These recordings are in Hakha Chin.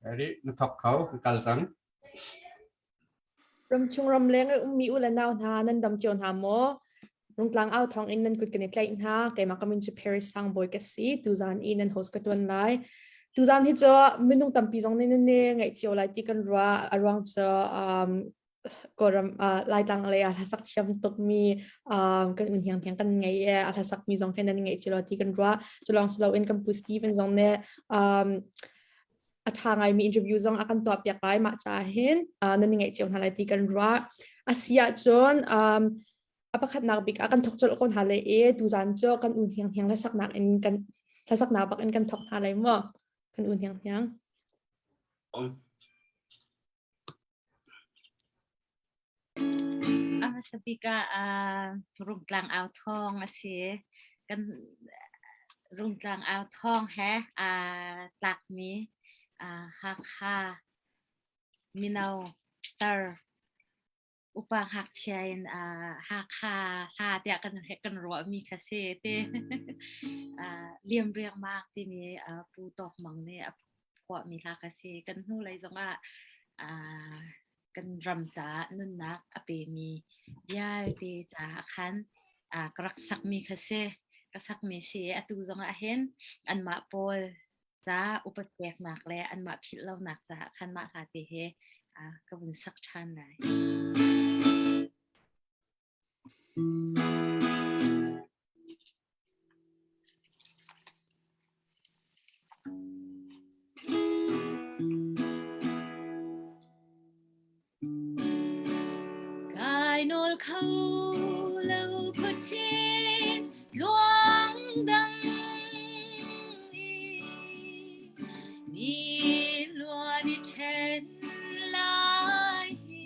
Ready, na thok kho, ka kal cang. Ramchung ramleng i ummi u le nau hna nan dam cio hna maw? Rungtlang au thawng in nan kut kan i tlaih hna. Keimah ka min cu Paris Sangbawi ka si. Tuzaan i nan host ka tuan lai. Tuzaan hi cu minung tampi zong nih nan i ngaih cio lai ti kan ruah. A ruang cu um, Kawlram uh, Laitlang lei ah hlasak thiam tukmi um, kan un hiang thiang kan ngei i a hlasak mi zong hi nan ngaih cio lai ti kan ruah. Cu lawng si loin kan pu Steven zong nih um, a ṭha ngaimi interview zong a kan tuahpiak lai mah caah hin uh, nan i ngaih cio hna lai ti kan ruah. A si ahcun um, a pakhatnak bik ah kan thok colh ko hna lai i tuzan cu kan un hiang hiang hlasaknak in kan hlasaknak bak in kan thok hna lai mu kan un hiang hiang. A hmasa bik ah Rungtlang au thawng a si. Kan Rungtlang au thawng he aa tlakmi Hakha mino tar upa ngakchia in Hakha hla tiah kan kan ruahmi kha si ti. Liam riangmang timi Pu Tawk Mang nih a phuahmi hla kha si. Kan hnulei zongah kan ram caah nunnak a pemi vialte caah khan ka rak sakmi kha si. Ka sakmi si. Atu zongah hin anmah pawl ca upat peknak le anmah philh lonak caah khan mah hla te hi ka vun sak ṭhan lai. Kai nawl kho lo khuachin tluang dang i ni luan i ṭhen lai hi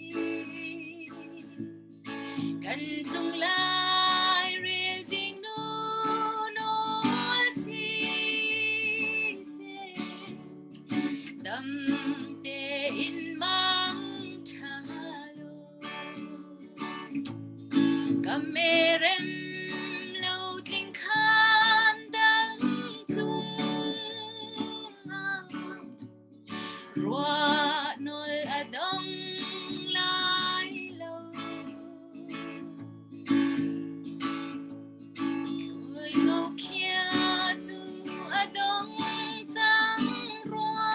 Kan cung lai rel zingnu nawl si seh, dam tein mang ṭha law. Ka merem lo tling khan dang cungah Ruah nawl a dong lai lo. Thlui ko khia cu a dong cang rua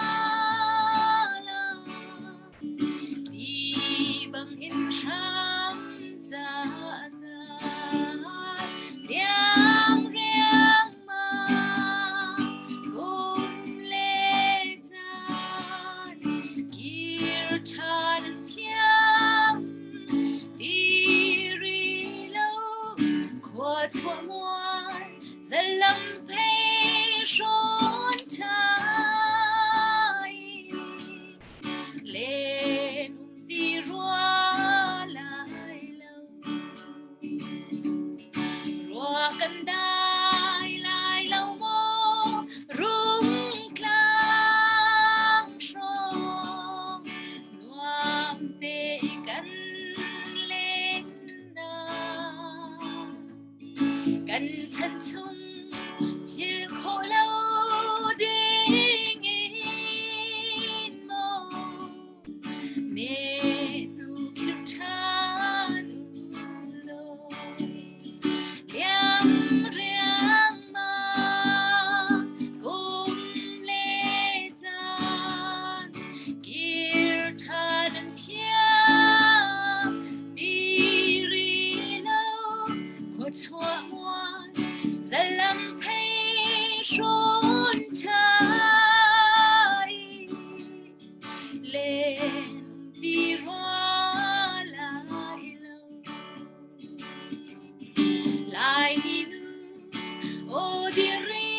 lo. Ti bang in hram ca za. Liam riang Len um ti rua lai lo. Rua kan dai lai lo maw rungtlang hrawng nuam te i kan len na kan chan chung thil khawh lo ding in maw Zalam phei hrawn ṭhai Len ti rua lai lo. Lai ni nu o di ri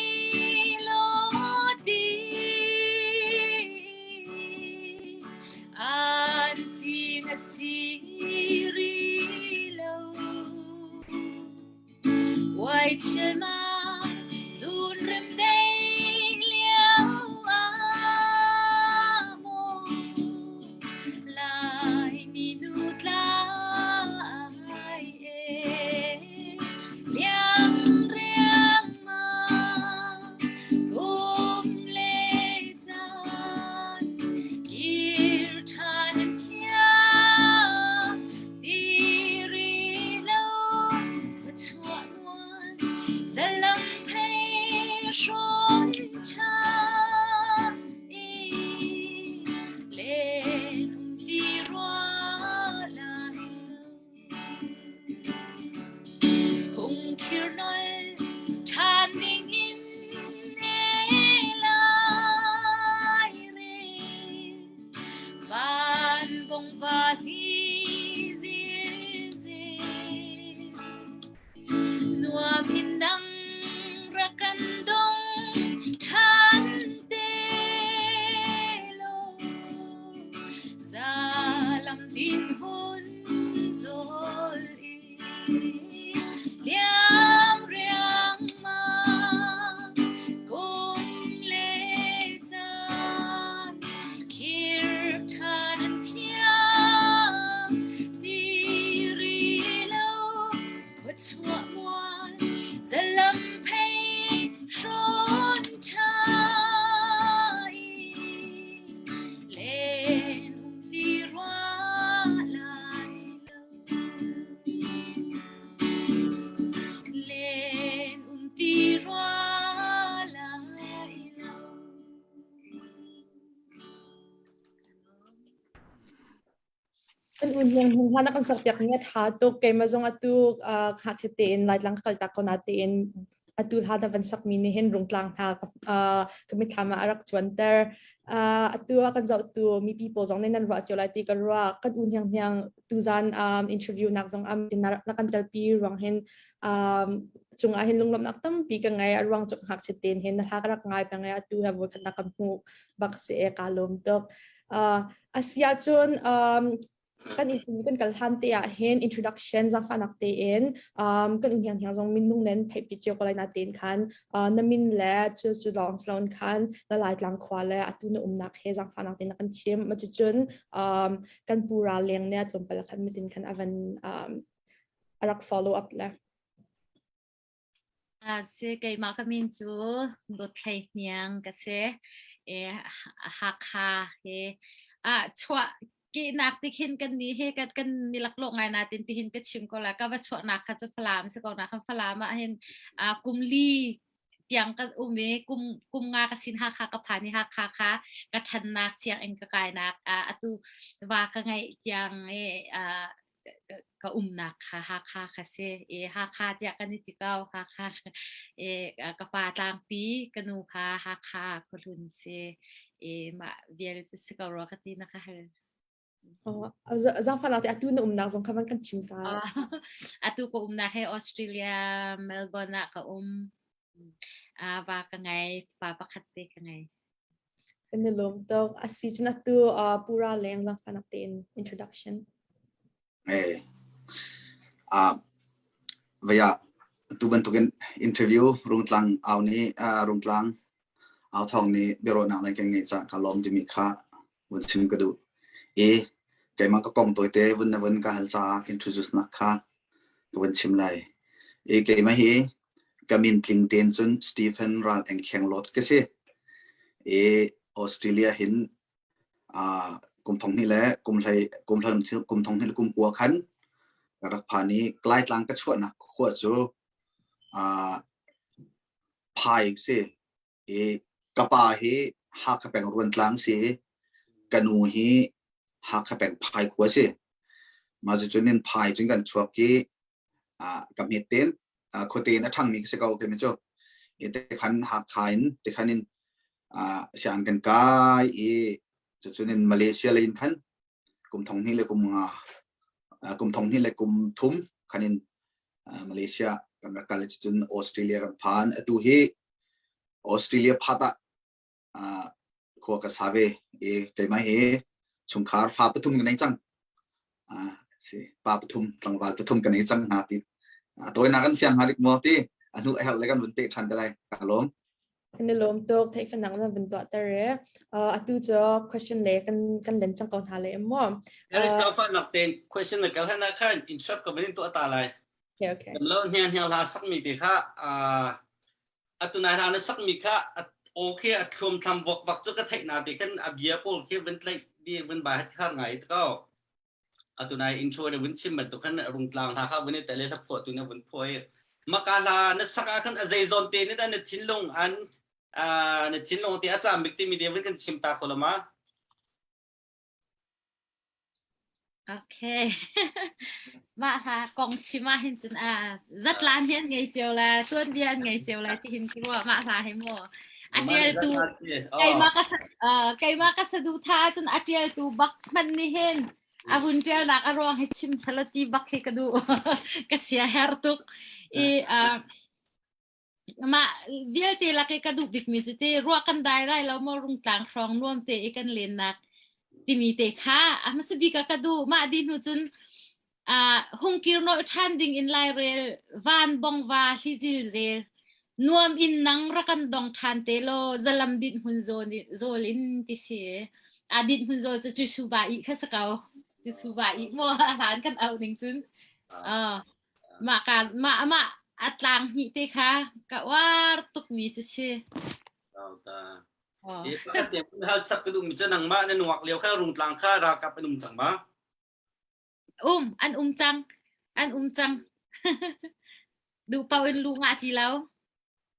lo ti an cing a si ri lo. Hrawn ṭhan i len um ti rua lai lo. Phungkhir nol ṭhan ding in ne lai re. Van bong va hli zirze. Nuam in dang rak kan dong ṭhan te law. Zalam din hun zawl i liam riangmang kum le caan khir ṭhan an thiang ti ri lo khuachuah mual zalam phei hrawn ṭha i len um ti rua lai lo. Len um ti rua lai lo. Kan un hung hung hna na kan sak piak mi a tha tuk keimah zong atu ngakchia tein Laitlang ka kal tak ko na tein atu hla na van sak mi nih hin Rungtlang hna ka mitthlam ah a rak cuanter. Atu ah kan zohtu mipi pawl zong nih nan ruah cio lai ti ka ruah. Kan u hniang hniang tuzan interview nak zong am na kan telpi ruang hin cungah hin lunglawmhnak tampi ka ngei. A ruang cu ngakchia tein hin na hla ka rak ngai peng i atu he voi khat na kan hmuh bak si e ka lawm tuk. Asiahcun kan i kan kal hlan te ah hin introduction zaangfahnak tein kan un hiang hiang zong minung nen theihpi cio ko lai na tein khan na min le cu cu lawng sloan khan na Laitlang khua le atu na umnak he zaangfahnak tein na kan chim. Cucun kan pu ral leng ne tlawmpal khan mitin khan avan a rak follow up le. Si keimah ka min cu Dawt Hlei Hniang ka si. E, Hakha hi ah chuah kehnak ti khin kan ni he kan kan ni laklawh ngai natin tihin ka chim ko la ka va chuahnak kha cu Falam si ko na kan Falam ah hin kum li tiang ka um i kum kum nga ka sin Hakha ka phan i Hakha kha ka ṭhannak sianginn ka kainak atu va ka ngeih tiang i ka umnak kha Hakha kha si i Hakha tiah kan i ti ko Hakha i ka pa tlangpi ka nu kha Hakha khuahlun si i mah vial cu si ko rua ka ti na ka hal. Zaangfahnak te atu na umnak zong kha van kan chim ta. Atu ka umnak he Australia Melbourne ah ka um. Va ka ngei, pa pakhat te ka ngei. Kan i lawm tuk. A si cun atu Pura leng zaangfahnak tein introduction. Eh, ah, vaya tu bantukin interview rungtlang au ni rungtlang au thong ni biaruahnak nan kan ngeih ca ka lawm timi kha vun chim ka duh. E keimah ka kong tawite vun na vun ka hal caah introduce nak kha ka vun chim lai. E keimah hi Ka min tling tein cun Stephen Ral Eng Kheng Lawt ka si. I Australia hin kum thong hnih le kum hlei kum hlei kum thong hnih le kum kua khan ka rak phan i Laitlang ka chuahnak khua cu Phai si. I ka pa hi Hakha peng Ruantlang si. Ka nu hi Hakha peng Phai khua si. Mah cucun in Phai cun kan chuak i ka hmet ten khuate in a ṭhangmi ka si ko kei cu i te khan Hakha in te khan in siang kan kai i cucun in Malaysia lei in khan kum thong hnih le kum nga kum thong hnih le kum thum khan in Malaysia kan rak kal cun Australia kan phan atu hi Australia phat ah khua ka sa ve i keimah hi chungkhar fa pathum ka nei cang si pa pathum tlangval pathum ka nei cang hna ti tawinak kan fiang hnga dik maw ti a hnu a herh le kan vun peh ṭhan te lai ka lawm Kan i lawm tuk theihfanak na vun tuah ter e atu cu question le kan kan len cang ko hna le maw Eric Saufa nak ten question na kal hana khan interrupt ka van tuah ta lai Okay okay Lo hniang hniang hla sak mi te kha Atu nai hla na sakmi kha aw khi a thluamthlam vokvak cu ka theih na te khan a bia pawl khi vun tlaih di vun bai hat khar ngai ko. Atu nai intro ne vun chim bantuk khan rungtlang hla kha vun i tel i hla phuah tu ne vun phuah i. Maka hla na sak ah khan a zei zawn te ni dah na thinlung an na thinlung te a cam bik timi te kan chim ta ko la ma? Okay. Mah hla kong chim ah hin cun a zatlan hi an ngei cio la, tuanbia an ngei cio lai ti hin ka ruah mah hla hi mu. A ṭialtu keimah ka keimah ka saduhthah ahcun a ṭialtu bak hmanh nih hin a hun ṭialnak a ruang hi chim salati bak hi ka duh. Ka sia her tuk. I mah vialte lak i ka duh bikmi cu te ruah kan dai lai lo maw Rungtlang hrawng nuam te i kan lennak timi te kha a hmasa bik ah ka duh. Mah di hnu cun hung kir nolh ṭhan ding in lairel van bongva hlizil zel nuam in nang ra kan dong ṭhan te law zalam dinh hmun zawl in ti si. A dinh hmun zawl cu Cusuba i kha si ko. Cusuba i maw a hlan kan auh ning cun. Mah ka mah mah a tlang hnih te kha ka uar tukmi cu si. Oh. Hal chap ka duhmi cu nangmah na nuak lio kha Rungtlang kha ralkap an um cang ma? Um, an um cang. An um cang. Duh paoh in lu ngah ti lo.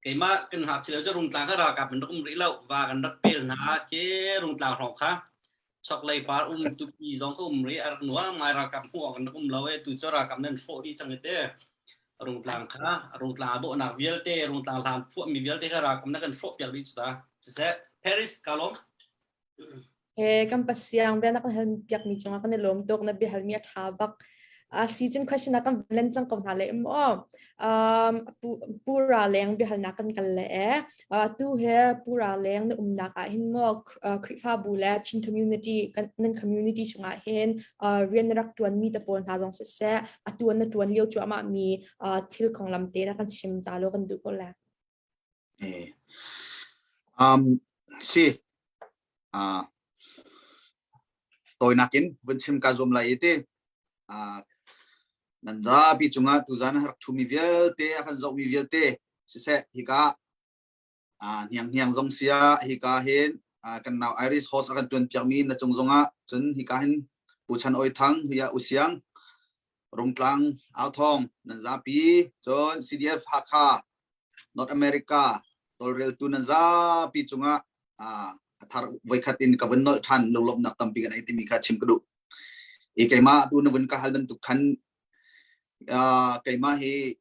Keimah kan ngakchia cu Rungtlang kha ralkap an rak um rih lo. Va kan rak pel hna ke Rungtlang hrawng kha. Choklei par um tupi zong ka um rih a rak nuam ngai ralkap hmuh awk an rak um lo e tu cu ralkap nan hrawh dih cang te. Rungtlang kha Rungtlang a dawhnak vialte Rungtlang hlan phuahmi vialte kha ralkap na kan hrawh piak dih cu ta. Siseh Paris ka lawm. He kan pasiang bia na kan hal piak mi cungah kan i lawm tuk na bia halmi a tha bak. Si cun question ah kan len cang ko hna le maw. Um pura leng bia halnak kan kal le e. Tu he pura leng na umnak ah hin maw Khrihfabu le Chin community kan nan community chungah hin rian na rak tuan mi te pawl hna zong siseh atu na tuan lio cuahmah mi thil konglam te na kan chim ta lo kan duh ko le. Si tawinak in vun chim ka zuam lai i ti nan zapi cungah tuzan a rak ṭhumi vialte a kan zohmi vialte siseh hika hniang hniang zong sia hika hin kan nau Irish host a kan ṭuan piakmi na cung zongah cun hika hin Pu Chan Oi Thang hiya Usiang Rungtlang Authong nan zapi cun CDF Hakha North America tawlreltu nan zapi cungah a thar voikhat in ka vun nolh ṭhan lunglawmhnak tampi kan ei timi kha chim ka duh. I keimah tu na vun ka hal bantuk khan keimah hi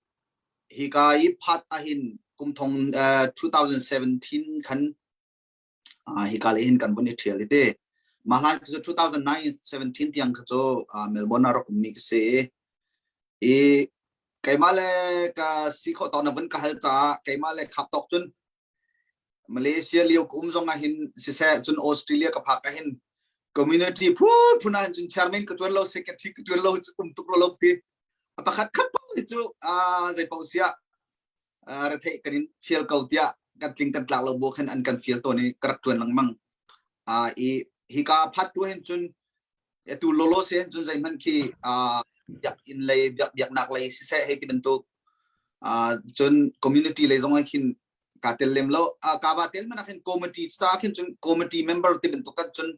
hika i phat ahin kum thong 2017 khan hika le hin kan vun i ṭhial i te. Mah hlan cu 2009 17 tiang kha cu Melbourne ah rak ummi ka si i keimah le ka si khawh tawk na vun ka hal caah keimah le khap tawk cun Malaysia lio ka um zong ah hin siseh cun Australia ka phak ah hin community phun ah hin cun chairman ka tuan lo secretary ka tuan lo cu um tuk lo ti a pakhat khat paoh hi cu zei paoh siah retheih kan in fial ko tiah kan tling kan tlak lo bu khan an kan fial tawn i ka rak tuan lengmang i hika phat tu hin cun atu lolo se hin cun zeihmanh khi biak inn lei biak biaknak lei siseh hei ti bantuk cun community lei zong ah khin ka tel lem lo ka va tel man ah khin committee ca khin cun committee member ti bantuk kan cun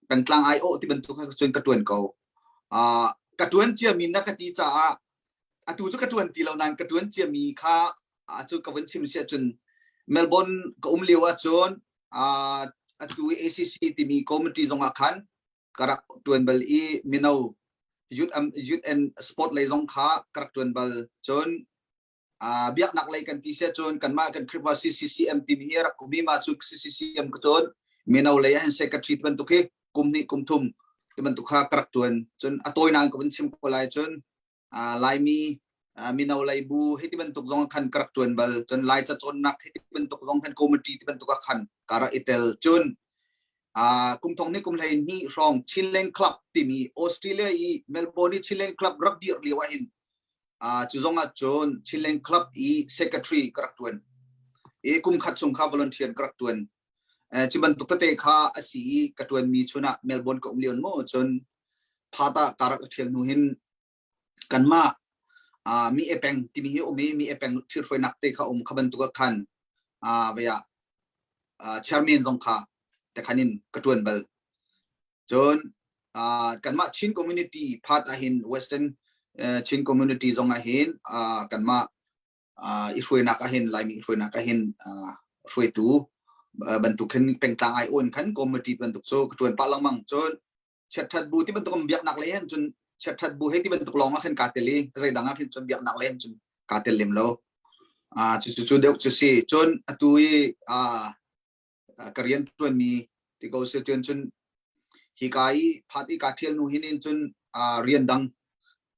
pengtlang ai o ti bantuk cun ka tuan ko ka tuan cia mi na ka ti caah atu cu ka tuan ti lo nain ka tuan cia mi kha cu ka vun chim si ahcun Melbourne ka um lio ahcun atu ACC timi committee zong ah khan ka rak tuan bal i mino youth, youth and sport lei zong kha ka rak tuan bal cun biaknak lei kan ti sia cun kanmah kan Khrihfa CCCM timi hi rak umi ma cu CCCM ka cun mino lei ah hin secretary bantuk hi kum hnih kum thum ti bantuk kha ka rak tuan cun a tawinak ka vun chim ko lai cun Laimi mino lei bu hei ti bantuk zong khan ka rak tuan bal cun Lai ca cawnnak hei ti bantuk zong khan committee ti bantuk ah khan ka rak i tel cun kum thong ni kum hlei hnih hrawng Chinland Club timi Australia i Melbourne i Chinland Club rak dir lio ah hin cu zong ah cun Chinland Club i secretary ka rak tuan i kum khat chung kha volunteer ka rak tuan cu bantuk tete kha a si i ka tuanmi chun ah Melbourne ka um lion mu cun phata ka rak ṭhial hnu hin kanmah mi e peng timi hi um i mi e peng thirhruainak te kha um kha bantuk ah khan vaya chairman zong kha te khan in ka tuan bal cun kanmah Chin community phat ah hin Western Chin community zong ah hin kanmah. I hruainak ah hin Laimi hruainak ah hin hruaitu bantuk khin pengtlang ai on khan committee bantuk cu ka tuan pah lengmang. Cun chiatṭhat bu ti bantuk biaknak lei hin cun chiatṭhat bu hei ti bantuk lawng ah khin kaa tel i zeidang ah khin cun biaknak lei hin cun kaa tel lem lo. Cu cu cu deuh cu si. Cun atu i ka rian ṭuanmi ti ko si cun cun hika i phat i kaa ṭhial hnu hin in cun rian dang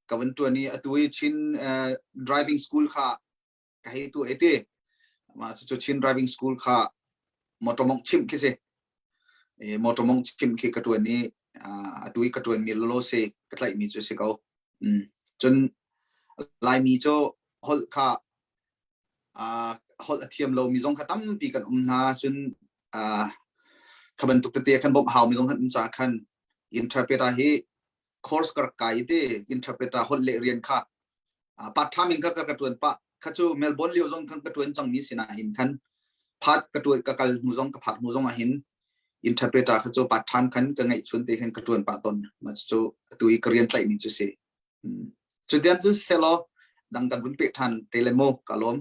ka van ṭuan i atu i Chin driving school kha ka hei tu ete mah cu Chin driving school kha motor mong chim khi si. Motor mong chim khi ka ṭuan i atu i ka ṭuan mi lolo si ka tlaih mi cu si ko. Cun Laimi cu holh kha holh a thiam lo mi zong kha tampi kan um hna. Cun kha bantuk tete khan bawmh hau mi zong kan um caah khan interpreter hi course ka rak kai te interpreter holh leh rian kha part time in ka ka tuan pa kha cu Melbourne lio zong khan ka tuan cang mi sinain khan phat ka tuan ka kal hnu zong ka phak hnu zong ah hin interpreter kha cu part time khan ka ngeih chun te khan ka tuan pah ton ma cu atu i ka rian tlaih mi cu si. Cutian cu selaw dang kan vun pe than te le mu ka lawm.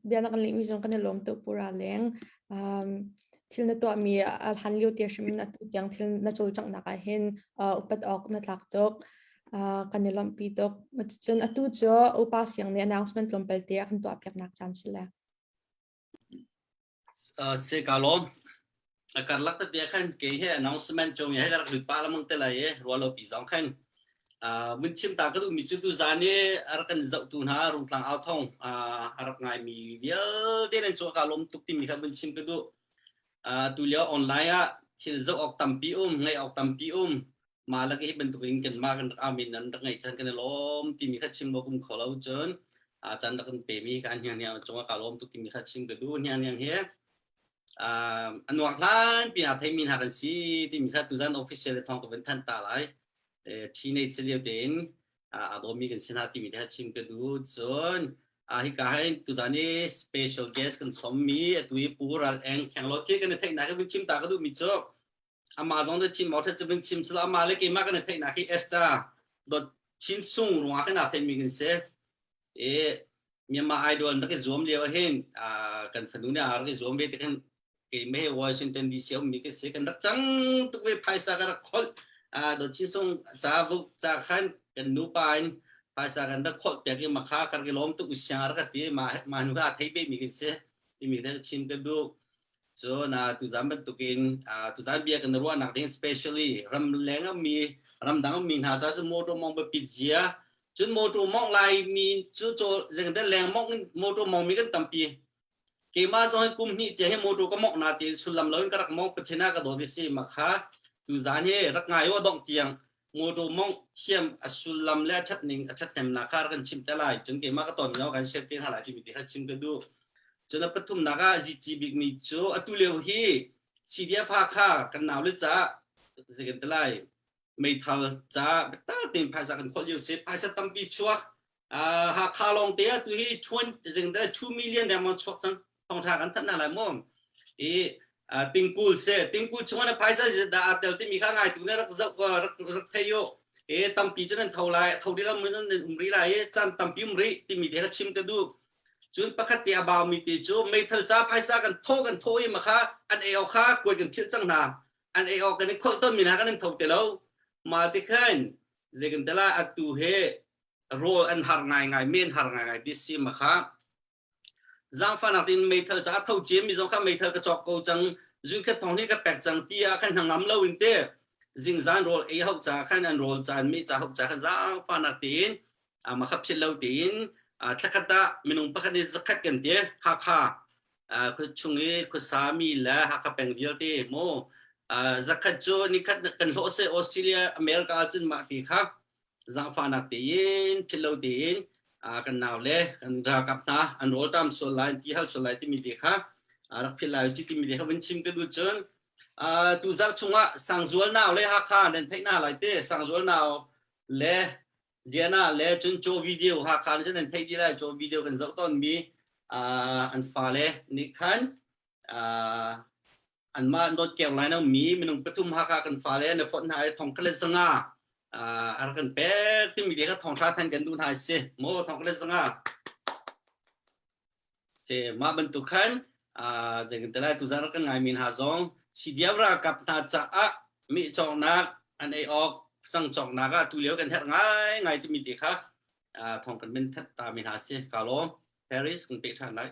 Bia na kan leh mi zong kan i lawm tuk pura leng. Thil na tuah mi a hlan lio te hrim in atu tiang thil na cawlcanghnak ah hin upat awk na tlak tuk. Kan i lawmhpi tuk. Cun atu cu upa siang nih announcement tlawmpal te a kan tuah piaknak caan si le. Se ka lawm. A karlak te bia khan kei he announcement chung he ka rak lut pa lamang te lai e rualo pi zong khan. Mun chim ta ka duh mi cu tu zan i a rak kan zoh tu hna Rungtlang au thong a rak ngai mi vialte nan cu ka lawm tuk timi kha mun chim ka duh. Tu lio online ah thil zoh awk tampi um, ngaih awk tampi um. Mah lak hi bantuk in kan mah kan rak amin nan rak ngaih chan kan i lawm timi kha chim awk um kho lo. Cun caan rak kan pe mi ka hniang hniang cungah ka lawm tuk timi kha chim ka duh. Hniang hniang he anuak hlan pi hna thei mi hna kan si timi kha tuzan official le thong ka van thanh ta lai. Teenage lio tein aa dawmi kan si hna timi te kha chim ka duh. Cun hika hin tuzan i special guest kan som mi atu i Pu Ral Eng Khenglo thil kan i theihnak hi vun chim ta ka duh mi cu amah zong na chim awk cu vun chim sila amah le keimah kan i theihnak hi Esther dot Chin Sung ruangah kan aa theihmi kan si i Myanmar Idol rak i zuam lio hin kan fanu nih a rak i zuam ve ti khan keimah hi Washington DC ummi ka si, kan rak tang tuk ve, phaisa ka rak kholh dot Chin Sung ca vuk ca khan kan nupa in phaisa kan rak kholh piak i makha ka rak i lawm tuk usiang rak ka ti. Mah mah hnu kha aa thei bemi kan si timi te chim ka duh. Cun tuzan bantukin tuzan bia kan ruahnak ding especially ram leng mi ramdang mi hna ca cu motor mong biapit zia. Cun motor mong lai mi cu zengte leng mong motor mong mi kan tampi. Keimah zong hi kum hnih tia hi motor ka mong na ti sullam loin ka rak mong Pathian ka dawt si makha tuzan hi rak ngai o dong tiang motor mong thiam a sullam le a that ning a that hnemnak kha kan chim te lai. Cun keimah ka ton lo kan share te hna lai timi ti kha chim ka duh. Cun a pathumnak ah zici bikmi cu atu lio hi CDF Hakha kan nau le caah zeikan te lai meithal caah biatak tein phaisa kan kholh lio si. Phaisa tampi chuak. Hakha lawng te ah tu hi chuan zing te 2 million dengmang chuak cang. Thongtha kan thanh hna lai mu. I tingkul se tingkul chung ah phaisa dah aa tel timi kha ngai tu ne rak zoh rak rak thei yo e tampi cun an tho lai tho ri lam an um ri lai i caan tampi um ri timi te kha chim ka duh. Cun pakhat te a baumi te cu meithal ca phaisa kan tho kan tho i makha an ei awk kha kuai kan philh cang hna. An ei awk kan i kholh ton mi hna kan in tho te lo. Ma ti khan zei kan tela atu he rawl an har ngai ngai men har ngai ngai ti si makha zaangfahnak in meithal ca tho cia mi zong kha meithal ka cawk ko cang zun khat thong nih ka pek cang ti ah khan hnangam lo in te zingzan rawl ei hau ca khan an rawl caan mi ca hau ca khan zaangfahnak tein ma khap phil lo tein thlakhat ah minung pakhat nih zakhat kan ti. Hakha chung i khuasa mi le Hakha peng vialte mu zakhat cu nikhat kan hlawh se Australia America cun mah ti kha zaangfahnak tein phil lo tein kan nau le kan ralkap hna an rawl tam sual lai ti hal sual lai timi te kha rak phil lai ci timi te kha vun chim ka duh. Cun tu zarh chungah Sangzual nau le Hakha nan theih na lai te Sangzual nau le Diana le cun Cho video Hakha cun nan theih di lai. Cho video kan zoh tawn mi an fale nih khan anmah North Carolina mi minung pathum Hakha kan fale na fonh hna i thong khat le zanga a rak kan pek timi te kha thong thla than kan duh hna si mo thong khat le zanga. Se mah bantuk khan zeitin lai tuzan rak kan ngaimi hna zong CDF ralkap hna caah mi cawknak an ei awk sang cawknak ah tu lio kan herh ngai ngai timi te kha thong kan min that ta mi hna si ka lawm Paris kan pe than lai.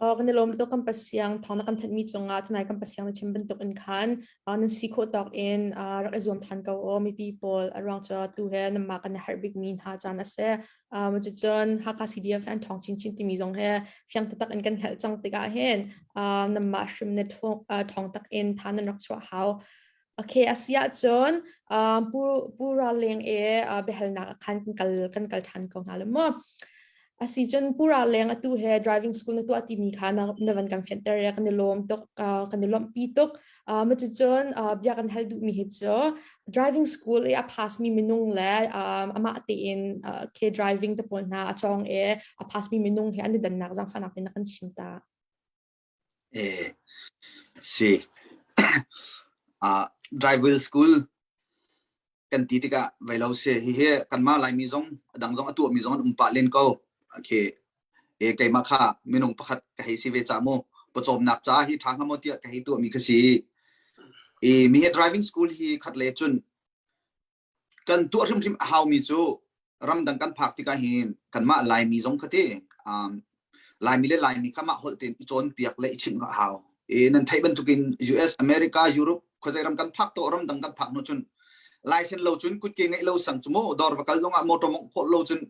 Kan i lawm tuk kan pasiang thawng na kan thanhmi cungah tunai kan pasiang na chim bantuk in khan nan si khawh tawk in rak i zuam than ko aw mipi pawl a ruang cu tu he nanmah kan i harh bikmi hna caan a si. Cucun Hakha CDF an thawng chinchin timi zong he fiang taktak in kan hngalh cang tikah hin nanmah hrim na thawng tak in tha nan rak chuah hau. Okay, a si ahcun Pu Pu Ral Leng e biahalnak ah khan kan kal ṭhan ko hnga lo maw? A si cun Pu Ral Leng atu he driving school na tuah timi kha na van kan fianter i kan i lawm tuk, kan i lawmhpi tuk. Ma cucun bia kan hal duhmi hi cu driving school i a pass mi minung le amah tein ke driving te pawl hna a cawng i a pass mi minung he an i dannak zaangfahnak tein na kan chim ta. Eh, si. Driver school kan ti tikah vai lo si. Hihi kanmah Laimi zong a dang zong a tuahmi zong an um pah len ko. Okay. E keimah kha minung pakhat ka hei si ve ca mu. Pawcawmnak ca hi ṭha hnga maw tiah ka hei tuahmi kha si. E mi hi driving school hi khat le cun Kan tuah hrimhrim a haumi cu ramdang kan phak tikah hin kanmah Laimi zong kha ti Laimi le Laimi kha mah holh tein i cawnpiak le i chimh kha a hau. I nan theih bantukin US, America, Europe khuazei ram kan phak to ramdang kan phak hnu cun license lo cun kutke ngeih lo sang cu mu dawr va kal zongah motor mongh khawh lo cun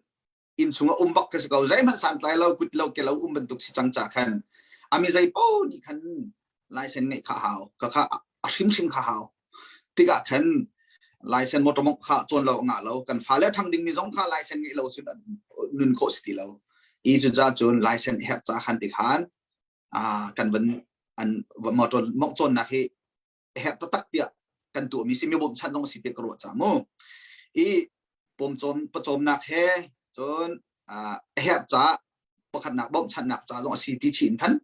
inn chung ah um bak ka si ko zeihmanh santlai lo kut lo ke lo um bantuk si cang ca khan ami zei po nih khan license ngeih kha hau ka kha a hrimhrim kha hau tikah khan license motor mong kha cawn lo ngah lo kan fale thang ding mi zong kha license ngeih lo cun nun khawh si ti lo i cu ca cun license herh ca khan ti khan a kan van an motor mong cawn nak hi herh taktak tiah kan tuahmi si mi bawmchan zong si te ka ruah ca mu i pawmcawm pawcawmnak he cun a herh ca pakhatnak bawmchannak ca zong a si ti chin khan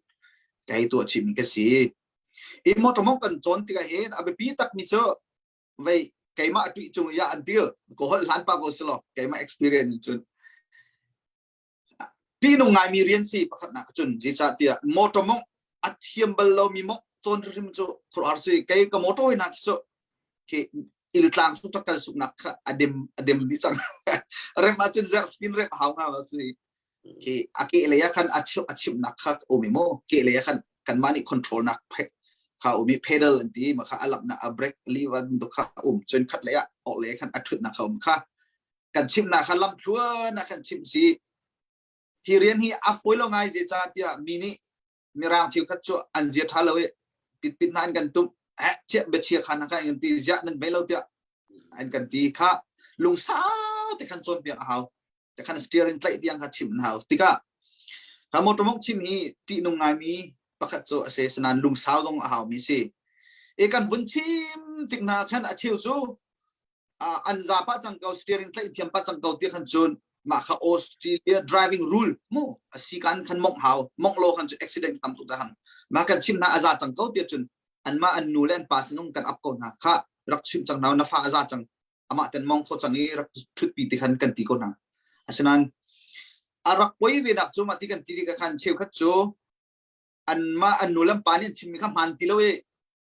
ka hei tuah chim ka si i motor mong kan cawn tikah hin a biapi tak mi cu vei keimah tuih cung ya an til ko hol hlan pa ko silo keimah experience cun Ṭihnung ngaimi rian si pakhatnak cun zeicahtiah motor mawngh a thiam bal lomi mawngh cawn hrimhrim cu khuaruahhar si. Kei ka motor hi khi cu khi iltlang chung rak kal suknak kha a dem a dem dih cang. Rem ahcun zerh fin rem hau hnga ma si. Khi a ke lei ah khan a chim a chimnak kha um i mu ke lei ah khan kanmah nih control nak kha um i pedal an ti ma kha a lamnak a brake lever bantuk kha um cun khat lei ah awk lei khan a ṭhutnak kha um kha kan chimnak kha lamthluan ah kan chimh si hi rian hi a fawi lo ngai zeicah tiah mi nih mirang cheukhat cu an zia ṭha lo i pitpit hna an kan tum eh chiah biachia khan kha an ti ziah nan vei lo tiah an kan ti kha lungsau te khan cawnpiak a hau te khan steering tlaih tiang kha chimh an hau tikah ha motor mong chim hi ṭihnung ngaimi pakhat cu a si sanan lungsau zong a hau mi si e kan vun chim tik hna khan a cheu cu an za pah cang ko steering tlaih thiam pah cang ko ti khan cun mah kha Australia driving rule mu a si kan khan mong hau mong lo khan cu accident tam tuk han mah kan chim na a za cang ko ti cun an mah an nu le an pa sinung kan ap ko hna kha rak chim cang na na fa a za cang amah ten mong kho cang i rak thut pi ti khan kan ti ko hna asinain a rak poi ve nak cu mah ti kan ti ti khan cheukhat cu an mah an nu le an pa nih an chimmi kha hmaan ti lo i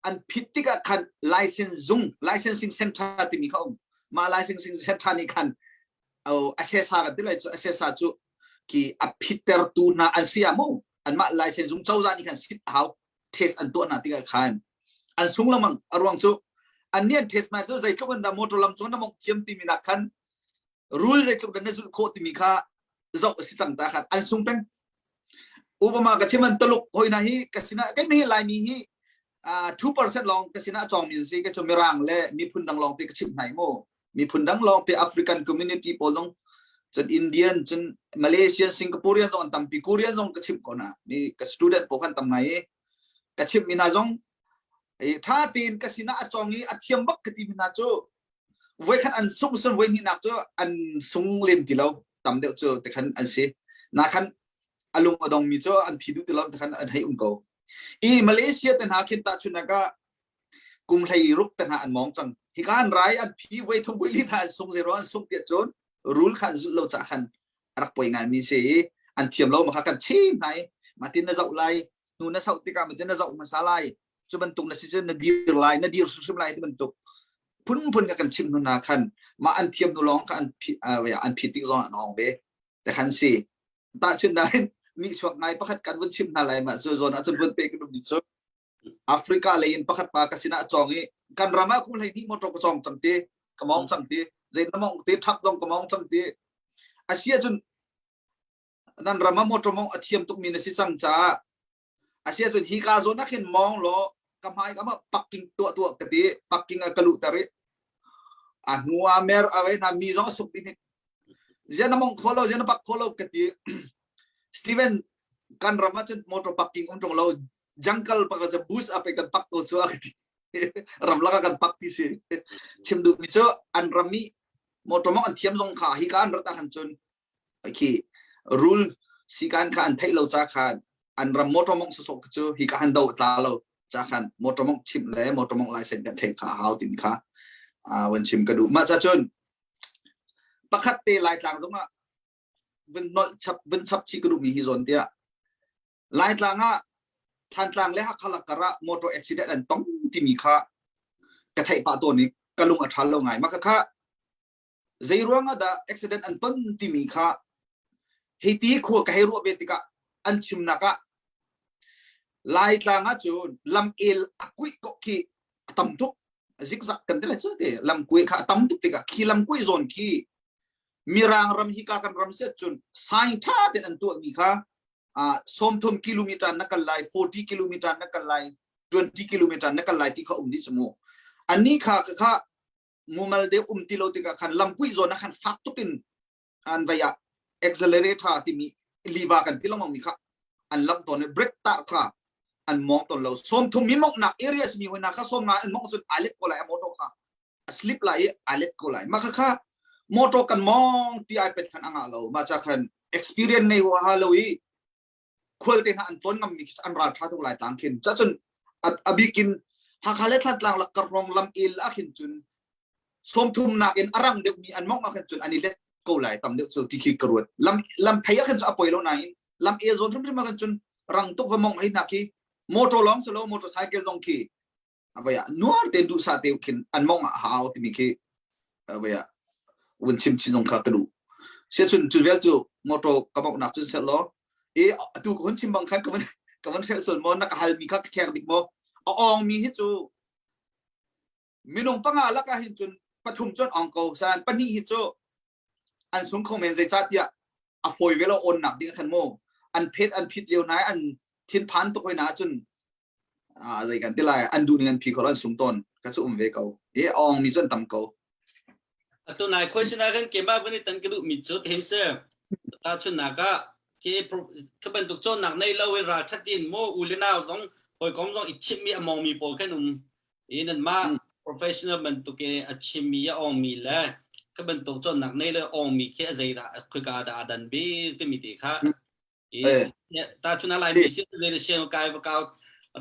an phit tikah khan license zung licensing center timi kha um mah licensing center nih khan assessor kan ti lai cu assessor cu ki a phittertu hna an si ah mu anmah license zung cozah nih khan sit hau test an tuah hna tikah khan an sung lengmang a ruang cu an nih an test ma cu zeitluk an dah motor lam cung na mong thiam timi nak khan rule zeitluk dan na zulh khawh timi kha zoh a si cang ta khan an sung peng Obama ka chim an taluk hoina hi ka sinah kai mi laimi hi 2% lawng ka sinah chong mi si ka chu mirang le miphun dang lawng te ka chim hnai mu miphun dang lawng te African community pawl zong cun Indian cun Malaysian Singaporean zong an tampi Korean zong ka chim ko na mi ka student pawl kan tam ngai i ka chim mi hna zong i tha tein ka sinah a chong i a thiam bak ka ti mi hna cu voikhat an sung sun voi hnihnak cu an sung lem ti lo tam deuh cu te khan an si na khan a lung a dong mi cu an phi duh ti lo te khan an hei um ko i Malaysia te hna khin ta chun ka kum hlei ruk te hna an mong cang hi ka an rai an phi voi thum voi li hna an sung zero an sung tiah cun rule khan zulh lo cha khan rak poi ngai mi si i an thiam lo ma kha kan chim hna i. Ma tin na zoh lai, hnu na sauh tikah ma tin na zoh hmasa lai. Cu bantuk na si cun na dir lai, na dir hrimhrim lai ti bantuk phunphun ka kan chim hnu na khan ma an thiam nu lawng kha an phi an phi tik zong an ong ve te khan si tahchun nain nih chuak ngai pakhat kan vun chim hna lai ma cu zawn ah cun vun pe ka duh mi cu Africa lei in pakhat pa ka sinah a cawng i kan ram ah kum 12 motor ka cawng cang ti ka mong cang ti zei na mong ti thak zong ka mong cang ti asia cun nan ram ah motor mong a thiam tuk mi na si cang caah asia cun hi ka zawn ah khin mong law ka hmai ka ma parking tuah tuah ka ti parking a ka luh ter i a hnu ah mer a wei na mi zong a suk ding zian na mong kho lo zian na pak kho lo ka ti Steven kan ram ah cun motor parking um ṭung lo jungle pakhat cu bus a pe kan pak ko cu a ti ramlak ah kan pak ti si chim duh mi cu an ram i motor mong an thiam zong kha hi ka an rat ah khan cun khi rule sikan kha an theih lo ca khan an ram motor mong sosok cu hi ka han do tla lo ca khan motor mong chim le motor mong license kan theih kha hau tin kha wan chim ka duh ma cha cun pakhat te laitlang zong ah vun nolh chap vun chap chih ka duhmi hi zawn tiah Laitlang ah Thantlang le Hakha lakar ah motor accident an tong timi kha ka theih pah tawn i ka lung a ṭha lo ngai. Mah kha zei ruang ah dah accident an ton timi kha hei ti khua ka hei ruah ve tikah an chimnak ah Laitlang ah cun lam el a kuih ko khi a tam tuk zigzag kan ti lai cu te lam kuih kha a tam tuk tikah khi lam kuih zawn khi Mirang ram hi ka kan ram si cun sign tha ten an tuah mi kha 30 kilometer na kal lai 40 kilometer na kal lai 20 kilometer na kal lai ti kha um dih cu ani kha kha mumal de um ti lo tikah khan lamkui zawn ah khan fak tuk in an vai ah accelerator timi liva kan ti lengmang mi kha an lam tawn i brake tar kha an mong ton lo 30 mi mong nak area mi hoi na kha 50 an mong cun alet ko lai a motor kha a slip lai i a let ko lai mah kha motor kan mong ti ai pet khan anga lo ma cha khan experience nei wa ha lo i khual te hna an ton ngam mi an ral tha tuk lai tlang khin cha chun abikin Hakha le Thantlang lak kar rong lam il a khin cun 30 nak in arang deuh mi an mong a khin cun ani let ko lai tam deuh cu ti khi ka ruat lam lam phei a khin cu a poi lo nain lam el zawn hrimhrim a khin cun rang tuk va mong hei na khi motor long solo motorcycle long khi avaya nuar te duh sa te khin an mong ah hau timi khi avaya vun chim chin zong kha ka duh sia chun chu vel chu motor ka mok nak chun sel lo e atu ka hun chim bang khan ka van ka van sel sol mo na ka hal mi kha ka khek dik mo a ong mi hi chu minung panga laka hin chun pathum chun ong ko san pahnih hi chu an sung kho men zeicahtiah a fawi ve lo on nak ding khan mo an phet an phit lio nai an thin phan tuk hoi na cun zei kan ti lai an duh ning an phi kho an sung tawn ka cu um ve ko e ong mi cu an tam ko Atu nai question ah kan kema kan i tan ka duh mi cu hin se ta chun nak ah ke ka bantuk cawnnak nei lo in ral that in mo u le nau zong hawikom zong i chimh mi a mong mi pawl khan um i nan mah professional bantuk i a chim mi a ong mi le ka bantuk cawnnak nei le ong mi khi a zeidah khoi ka dah a dan bik timi te kha Ta chuna lai mi sin le sian kai va kau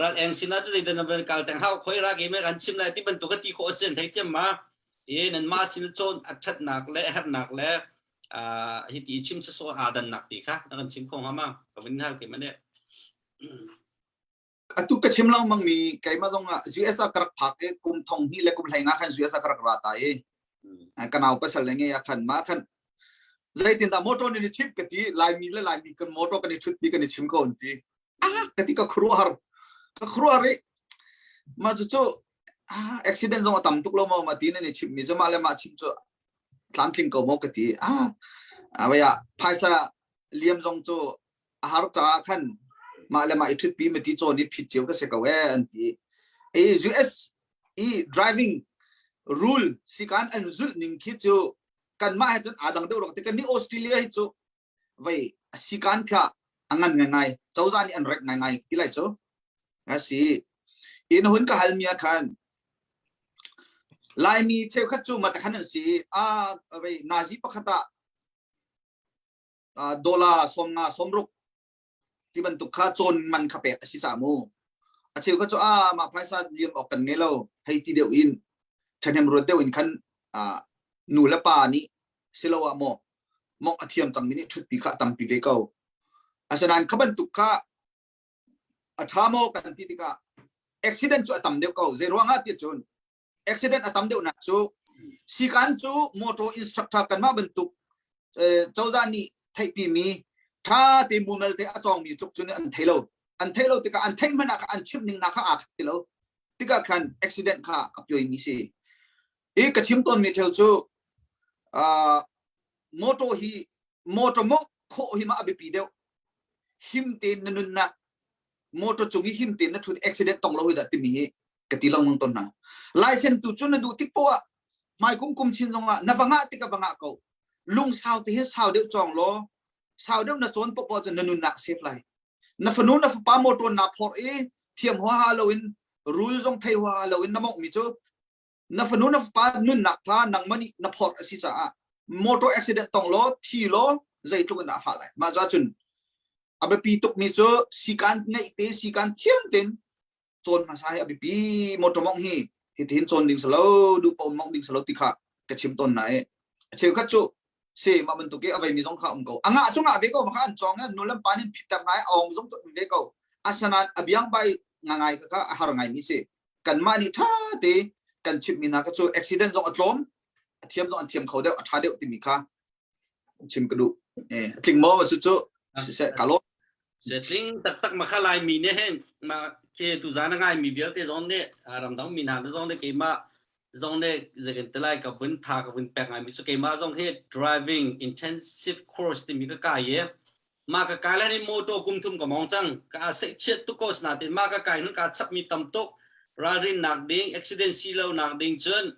ral eng sin ah zei dan van kal teng hau khoi ra ke me kan chim lai ti bantuk ka ti kho sin thei thiam ma e nan ma sin chon a that nak le her nak le a hi ti chim se so a dan nak ti kha na kan chim kho ha ma ka vin hal ke mane Atu ka chim lengmang mi keimah zong ah US ah ka rak phak i kum thong hnih le kum 15 khan US ah ka rak ra ta i ka nau pasal le nge ah khan mah khan zeitindah motor nih ni chim ka ti Laimi le Laimi kan motor kan i thut mi kan i chim ko an ti ah ka ti ka khuaruahhar ka khuaruahhar i mah cu ah accident zong a tam tuk lo maw ma ti nan i chim mi cu mah le mah chim cu tlamtling ko maw ka ti ah awaya phaisa liam zong cu a har caah khan mah le mah i ṭhutpi mati cawn i phit cio ka si ko ee an ti. I US i driving rule sikan an zulh ning khi cu kanmah he cun aa dang deuh rok ti kan nih Australia hi cu vei sikan kha a ngan ngai cozah nih an rek ngai ngai ti lai cu a si in hun ka hal mi ah khan Laimi cheukhat cu matakhan an si a vei nazi pakhat ah dollar 50 60 ti bantuk kha cawn man kha pek a si ca mu a cheu kha cu a mah phaisa liam awk kan ngei lo hei ti deuh in ṭhahnem ruat deuh in khan nu le pa nih siloah maw mong a thiam cangmi nih ṭhutpi kha a tampi ve ko asinain kha bantuk kha. A ṭha maw kan ti tikah accident cu a tam deuh ko. Zei ruangah ti cun accident a tam deuhnak cu sikan cu motor instructor kanmah bantuk cozah nih theihpimi ṭha te mumal te a cawngmi tluk cun an thei lo. An thei lo tikah an theih hmanh ah an chimh ning nak kha aa khat ti lo. Tikah khan accident kha a pioi mi si. I ka chim tawnmi thil cu motor hi motor mawngh khawh hi ma a biapi deuh. Him tein na nunnak motor cung i him tein na thut accident tong lo hi dah timi hi ka ti lengmang tawn hna. License tu cu na duh tik poah hmai kum kum chin zongah na va ngah tik ah va ngah ko. Lung sau te hin sau deuh cawng law sau deuh na cawn poah cun na nunnak save lai. Na fanu na fapa motor na phorh i thiam huaha loin rule zong thei huaha loin na mawngh mi cu na fanu na fapa nunnak kha nangmah nih na phorh a si caah motor accident tong law thi law zeitluk in dah a fah lai mah ca cun a biapi tukmi cu sikan ngeih te sikan thiam tein cawn hmasa hi a biapi motor mong hi hitihin cawn ding salo duh paoh mong ding salo ti kha ka chim tawn na i a cheukhat cu se mah bantuk i a veimi zong kha um ko a ngah cu ngah ve ko ma kha an cawng i nu lam pa nin phitter ngai a ong zong cu um ve ko asanan a biang bai ngai kha a har ngai mi si kanmah nih ṭha te kan chimhmi hna kha cu accident zong a tlawm a thiam zong an thiam kho deuh a ṭha deuh timi kha chim ka duh eh tling maw cu cu siseh ka lawm Se tling taktak ma kha lai mi ne hen ma ke tu zan ngai mi vialte zong ne ramdang mi hna zong ne keimah zong ne zekin telai ka vun tha ka vun pek ngai mi cu keimah zong he driving intensive course timi ka kai ye Ma ka kai lai ni motor kum thum ka mong cang. Ka seihchiat tuk ko natin ma ka kai nun ka chap mi tam tuk. Ralrin nak ding, accident si lo nak ding cun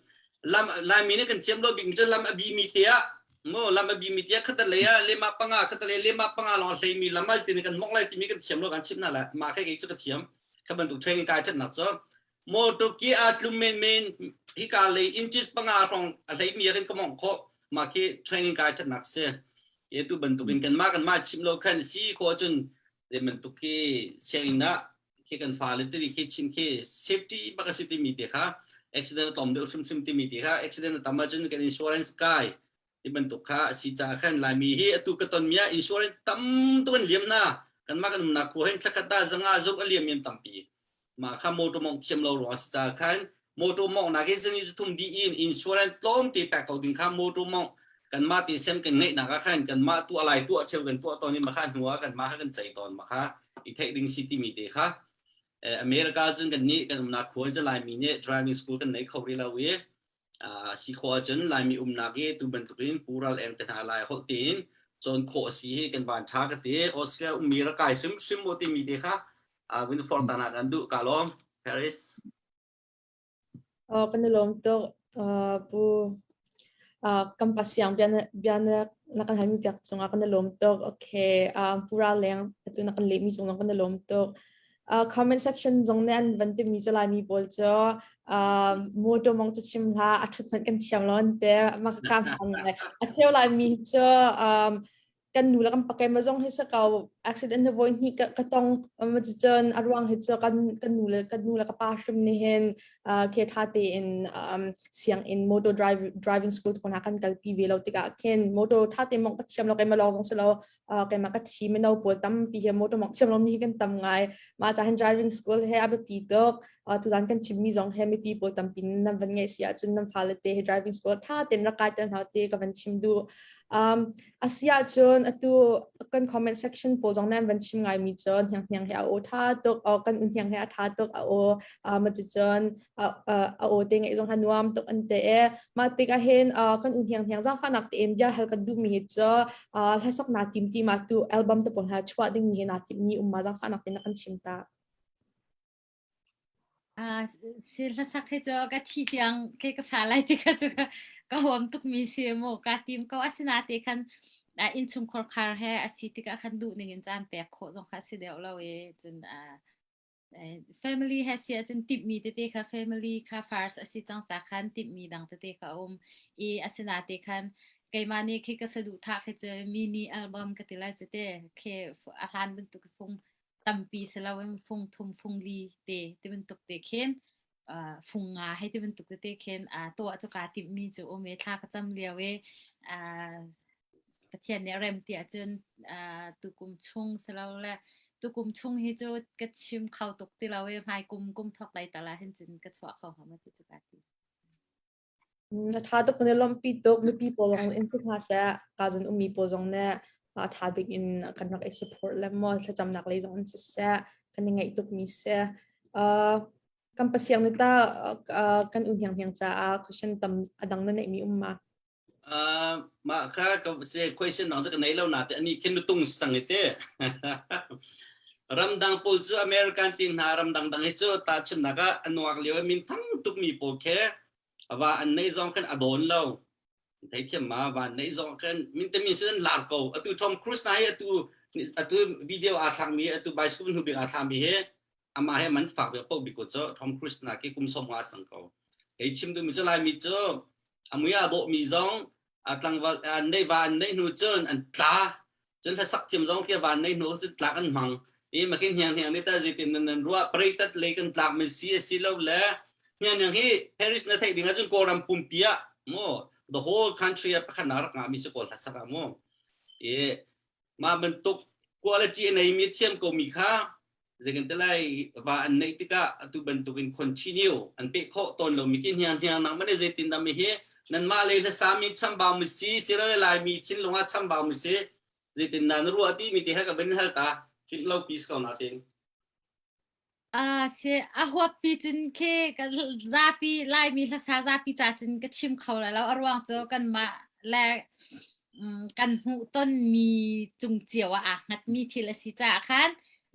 lam Laimi nih kan thiam lo bik mi cu lam a bi mi te ah mo lam a bi mi te ah khatal lei ah lema panga khatal lei lema panga long hlei mi lam ah tin kan mok lai timi kan thiam lo kan chim na la ma kai kei cu ka thiam kha bantuk training kai that nak cu motor ki a tlum men men hika lei inches panga hrawng a hlei mi ah kan ka mong kho ma khi training kai that nak si E tu bantuk in kanmah kanmah chim lo khan si khawh cun zei bantuk khi sianginn ah khi kan fale tiri khi chim khi safety bak a si timi te kha accident a tlawm deuh hrimhrim timi te kha accident a tam ahcun kan insurance kai ti bantuk kha a si caah khan Laimi hi atu ka ton mi ah insurance tam tuk an liam hna kanmah kan umnak khua hin thlakhat dah zanga zuk a liam mi an tampi mah kha motor mawngh thiam lo ruang a si caah khan motor mawngh nak hi zani zathum dih in insurance tlawm te pek ko ding kha motor mawngh kanmah te sem kan ngeihnak ah khan kanmah tuah lai tuah cheu kan tuah tawn i mah kha hnu ah kanmah kha kan cei tawn mah kha i theih ding si timi te kha America cun kan nih kan umnak khua in Laimi nih driving school kan nei kho rih lo i si khawh ahcun Laimi umnak i tu bantukin Pu Ral Eng te hna Lai holh tein cawn khawh a si hi kan van ṭha ka ti. Australia ummi rak kai hrimhrim mu timi te kha vun forh ta nak an duh ka lawm. Paris. Kan i lawm tuk. Pu kan pa siang bia na na kan halmi piak cungah kan i lawm tuk. Okay, Pu Ral Leng atu na kan lehmi cung zong kan i lawm tuk. Comment section zong nih an van timi cu Laimi pawl cu motor mong cu chim hlah a ṭhut hmanh kan thiam lo an ti. Mah ka hman ngai. A cheu Laimi cu kan nu le kan pa keimah zong hi si ko accident hi voi hnih ka tong ma cun a ruang hi cu kan kan nu le kan nu le ka pa hrim nih hin ke tha tein sianginn motor drive driving school te hna kan kalpi ve lo tikah khin motor tha te mong ka thiam lo keimah lawng zong si lo keimah ka thi mino pawl tampi hi motor mong thiam lo mi hi kan tam ngai mah ca hin driving school he a biapi tuk tuzan kan chimmi zong he mipi pawl tampi nan van ngeih si ahcun nan fale te he driving school tha tein rak kai ter hna te ka van chim duh um asi ahcun atu kan comment section pawl zong nan van chim ngai mi cun hiang hiang he a aw tha tuk kan un hiang he a tha tuk a aw ma cun a aw te ngeih zong ha nuam tuk an te e mah tik ah hin kan un hiang hiang zaangfahnak te em bia hal kan duh mi hi cu hlasak na tim ti ma tu album te pawl ha chuah ding mi hi na tim mi um ma zaangfahnak te na kan chim ta Si hlasak hi cu ka thih tiang ke ka sa lai ti kha cu ka huam tukmi si mu ka tim ko. Asinain khan innchungkhar khar he a si tikah khan duh ning in caan pek khawh zong kha a si deuh lo i cun family he si ahcun timhmi tete kha family kha first a si cang ca khan timhmi dang tete kha a um i asinain khan keimah nih khi ka saduhthah khi cu mini album ka ti lai cu te khi a hlan bantuk fung tampi si loin fung thum fung li te ti bantuk te khin fung nga hei ti bantuk tete khin tuah cu kaa timhmi cu um i thla ka cam lio i Pathian nih a rem ti ahcun tukum chung si lo le Tukum chung hi cu ka chim kho tuk ti lo i hmai kum kum thawk lai tal ah hin cun ka chuah kho hnga ma ti cu ka ti. Na tha tuk na lawmhpi tuk mipi pawl zong in si hna seh ka zon ummi pawl zong nih a tha bik in kan rak i support le maw thlacamnak lei zong in siseh kan i ngaih tuk mi si. Uh, kan pasiang ni ta uh, kan un hiang hiang caah question tam adang na neih mi um ma? Uh, mah kha ka se question dang cu ka nei lo na te ani khin tung sang ite. Ramdang pawl cu American ti hna ramdang dang hi cu ta chunnak ah anuak lio min thang tuk mi pawl khe awa an nei zong khan adon lo. Thei thiam ma van nei zong khan min te min sin lar ko. Atu Tom Cruise na hi atu atu video aa thlak mi atu bicycle hnu bik aa thla mi hi amah he man fak bik po bik ko cu Tom Cruise na ki kum som nga sang ko. Kei chim du mi cu lai mi cu amui a dawh mi zong a tlangval an nei va an nei hnu cun an tla cun hlasak thiam zong khi van nei hnu cun tlak an hmang i makin hiang hiang ni ta zeitin nan nan ruah preitat lei kan tlak mi si a si lo le hiang hiang hi Paris na theih ding ahcun Kawlram pumpi ah mu the whole country ah pakhat nak rak ngah mi si kawl hlasak ah mu i mah bantuk quality a nei mi thiam ko mi kha zeikan te lai va an neih tikah atu bantukin continue an peh khawh tawn lomi khi hniang hniang nang mane zeitin dah mi hi nanmah lei hlasa mi chambau mi si sirale lai mi thinlung ah chambau mi si zeitin dah na ruah ti mi te kha ka bin hal ta thil lo peace ko na tin A si a huappi cun khi ka zapi Laimi hlasa zapi ca cun ka chim kho lai lo a ruang cu kanmah le kan hmuhtonmi cung cio ah aa hngatmi thil a si caah khan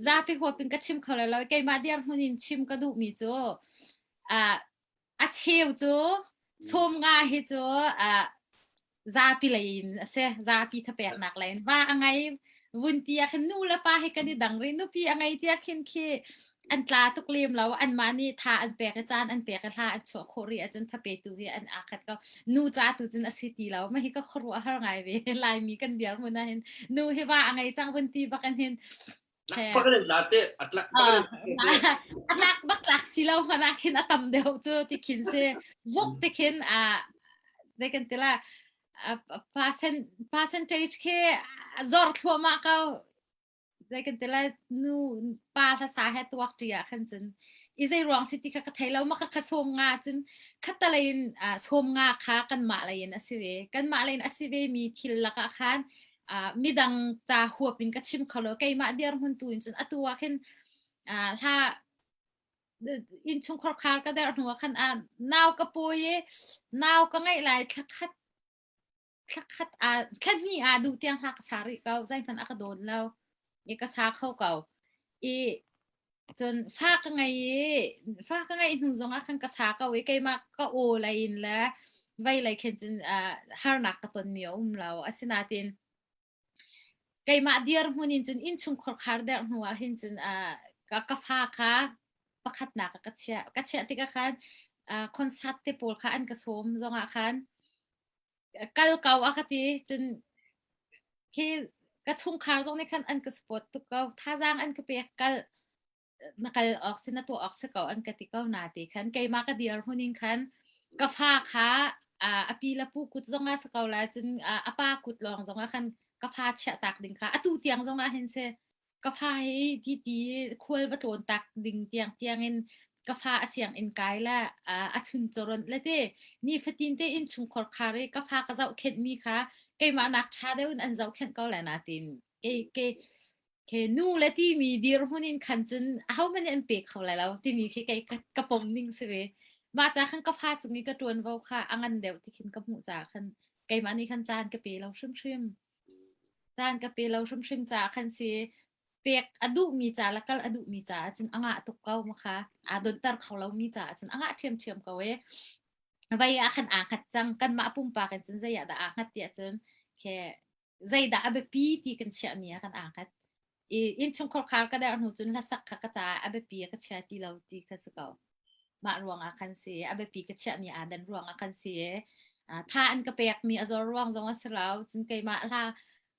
zapi huap in ka chim kho lai lo. Keimah dirhmun in chim ka duhmi cu uh, a cheu cu 50 hi cu uh, zapi lei in a si zapi thapeknak lei in va a ngei vun ti ah khin nu le pa hi kan i dang rih nupi a ngei tiah khin khi an tla tuk lem lo anmah nih tha an pek i caan an pek i hla an chuah khawh rih ahcun thapetu hi an aa khat ko nu ca tu cun a si ti lo mah hi ka khuaruah har ngai ve laimi kan dirhmun ah hin nu hi va a ngei cang vun ti bak in hin a tlak bak tlak si lo hmanh ah khin a tam deuh cu ti khin si vuk ti khin a zei kan ti la percent percentage khi zor thluahmah ko zei kan ti lai nu pa hlasa he tuak ṭi ah khan cun i zei ruang si ti kha ka thei lo ma kha kha 50 cun khattelei in 50 kha kanmah lei in a si ve kanmah lei in a si ve mi thil lakah khan midang ca huap in ka chim kho lo keimah dirhmun tu in cun atu ah khin hla innchungkhar khar ka der hnu ah khan nau ka pawi i nau ka ngeih lai thlakhat Thlakhat aa thlahnih aa duh tiang hla ka sa rih ko. Zeihmanh a ka dawn lo. I ka sa kho ko. I cun fa ka ngei i fa ka ngeih hnu zongah khan ka sa ko i keimah ka aw lei in le vei lei khin cun uh, harnak ka tonmi a um lo. Asinain keimah dirhmun in cun innchungkhar khar der hnu ah hin cun uh, ka, ka fa kha pakhatnak ah ka chiah. Ka chiah tikah khan uh, concert te pawl kha an ka sawm zongah khan kal ko a ka ti cun khi ka chungkhar zong nih khan an ka support tuk ko thazaang an ka pek kal na kal awk si na tuah awk si ko an ka ti ko na ti khan keimah ka dir hun in khan ka fa kha a pi le pu kut zong ah si ko lai cun a pa kut lawng zong ah khan ka fa chiah tak ding kha atu tiang zong ah hin si Ka fa hi ti ti khual va tlawn tak ding tiang tiang in ka fa a sianginn kai le a chun chawronh le te nifatin te inn chungkhar khar i ka fa ka zohkhenh mi kha keimah nak ṭha deuh in an zohkhenh ko lai na tiin ke ke ke nu le timi dirhmun in khan cun ahohmanh nih an pe kho lai lo timi khi kei ka, ka pom ning si ve mah ca khan ka fa cung i ka ṭuanvo kha a ngan deuh ti khin ka hmuh caah khan keimah nih khan caan ka pe lo hrimhrim. Caan ka pe lo hrimhrim caah khan si pek a duhmi ca le kal a duhmi caah cun a ngah tuk ko ma kha aa donter kho lomi caah cun a ngah ṭhiamṭhiam ko e. Vei ah khan aa hngat cang kanmah pumpak in cun zei ah dah aa hngat tiah cun khe zeidah a biapi ti kan chiahmi ah kan aa hngat. I innchungkhar khar ka der hnu cun hlasak kha ka caah a biapi a ka chia ti lo ti kha si ko. Mah ruangah khan si a biapi ka chiahmi aa dan ruangah khan si tha an ka pekmi a zor ruang zong a si lo cun keimah hla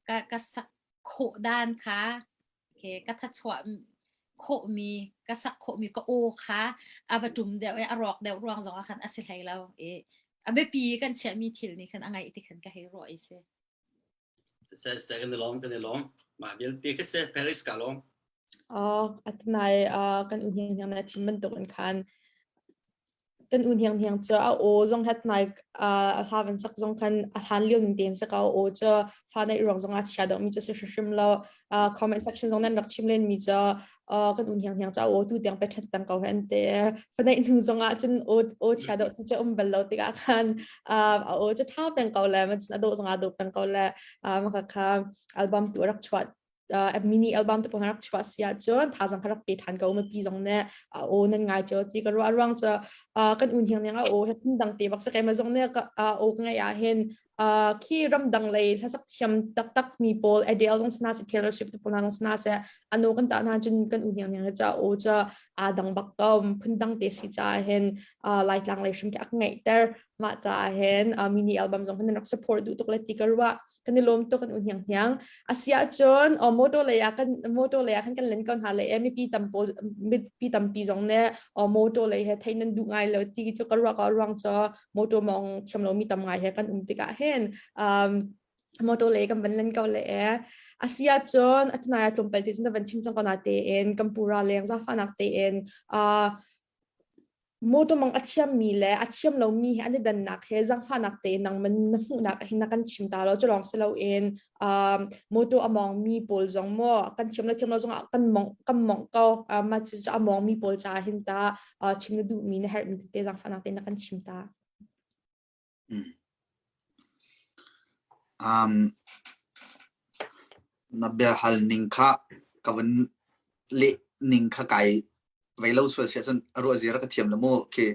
ka ka sak khawh dan kha ke ka thachuah khawhmi ka sak khawhmi ka aw kha a va ṭum deuh i a rawk deuh ruang zong ah khan a si hlei lo i a biapi kan chiahmi thil nih khan a ngaih ti khan ka hei ruah i si. Seh kan i lawm kan i lawm. Mah vialte kha seh Paris ka lawm. Oh, atunai uh, kan u hniang hniang na chim bantuk in khan kan u hniang hniang cu a aw zong hat nai a hla van sak zong khan a hlan lio ning tein sak a aw cu fa neih ruang zong ah chia deuh mi cu si hrimhrim lo comment section zong nan rak chim len mi cu kan u hniang hniang cu a aw tu tiang pe that peng ko hen te fa neih hnu zong ah cun aw aw chia deuh cu um bal lo tikah khan a aw cu tha peng ko le man a dawh zong ah dawh peng ko le maka kha album tu rak chuah mini album te pong rak chuah si ahcun thazang kha rak pe than ko mipi zong nih a aw nan ngai cio ti ka ruah ruang cu kan un hiang niang a aw he phun dang te bak sa keima zong nih a aw ka ngai ah hin khi ramdang lei hlasak thiam taktak mi pawl Adele zong sana se Taylor Swift te pawl hna zong sana se ano kan ta hna cun kan un hiang niang cha aw cha aa dang bak ko phun dang te si cha hin laitlang lei hrim khi ak ngaih ter mah ca hin mini album zong hin rak support duh tuk le ti ka ruah Kan i lawm tuk kan u hniang hniang. Asi ahcun motor lei ah kan motor lei ah khan kan len ko hna le mipi tam pawl mipi tampi zong nih motor lei he theih nan duh ngai lo ti cu ka ruah ko ruang cu motor mong thiam lo mi tam ngai he kan um tikah hin um, motor lei kan van len ko le e asi ahcun atunai ah tlawmpal ti cun na van chim cang ko na tein kan pura leng zafanak tein uh, Mawṭaw mang a thiammi le a thiam lomi he an i dannak he zaangfahnak tein nangmah na hmuhnak ah hin na kan chim ta lo. Cu lawng si loin um, mawṭaw a mawngmi pawl zong maw kan thiam le thiam lo zongah kan mawngh kan mawngh ko. Uh, mah cu a mawngmi pawl caah hin ta uh, chim na duhmi na herhmi tete zaangfahnak tein na kan chim ta. Um, na biahal ning kha ka van leh ning kha kai vei lo sual siah cun a ruah zia rak ka thiam la mu khi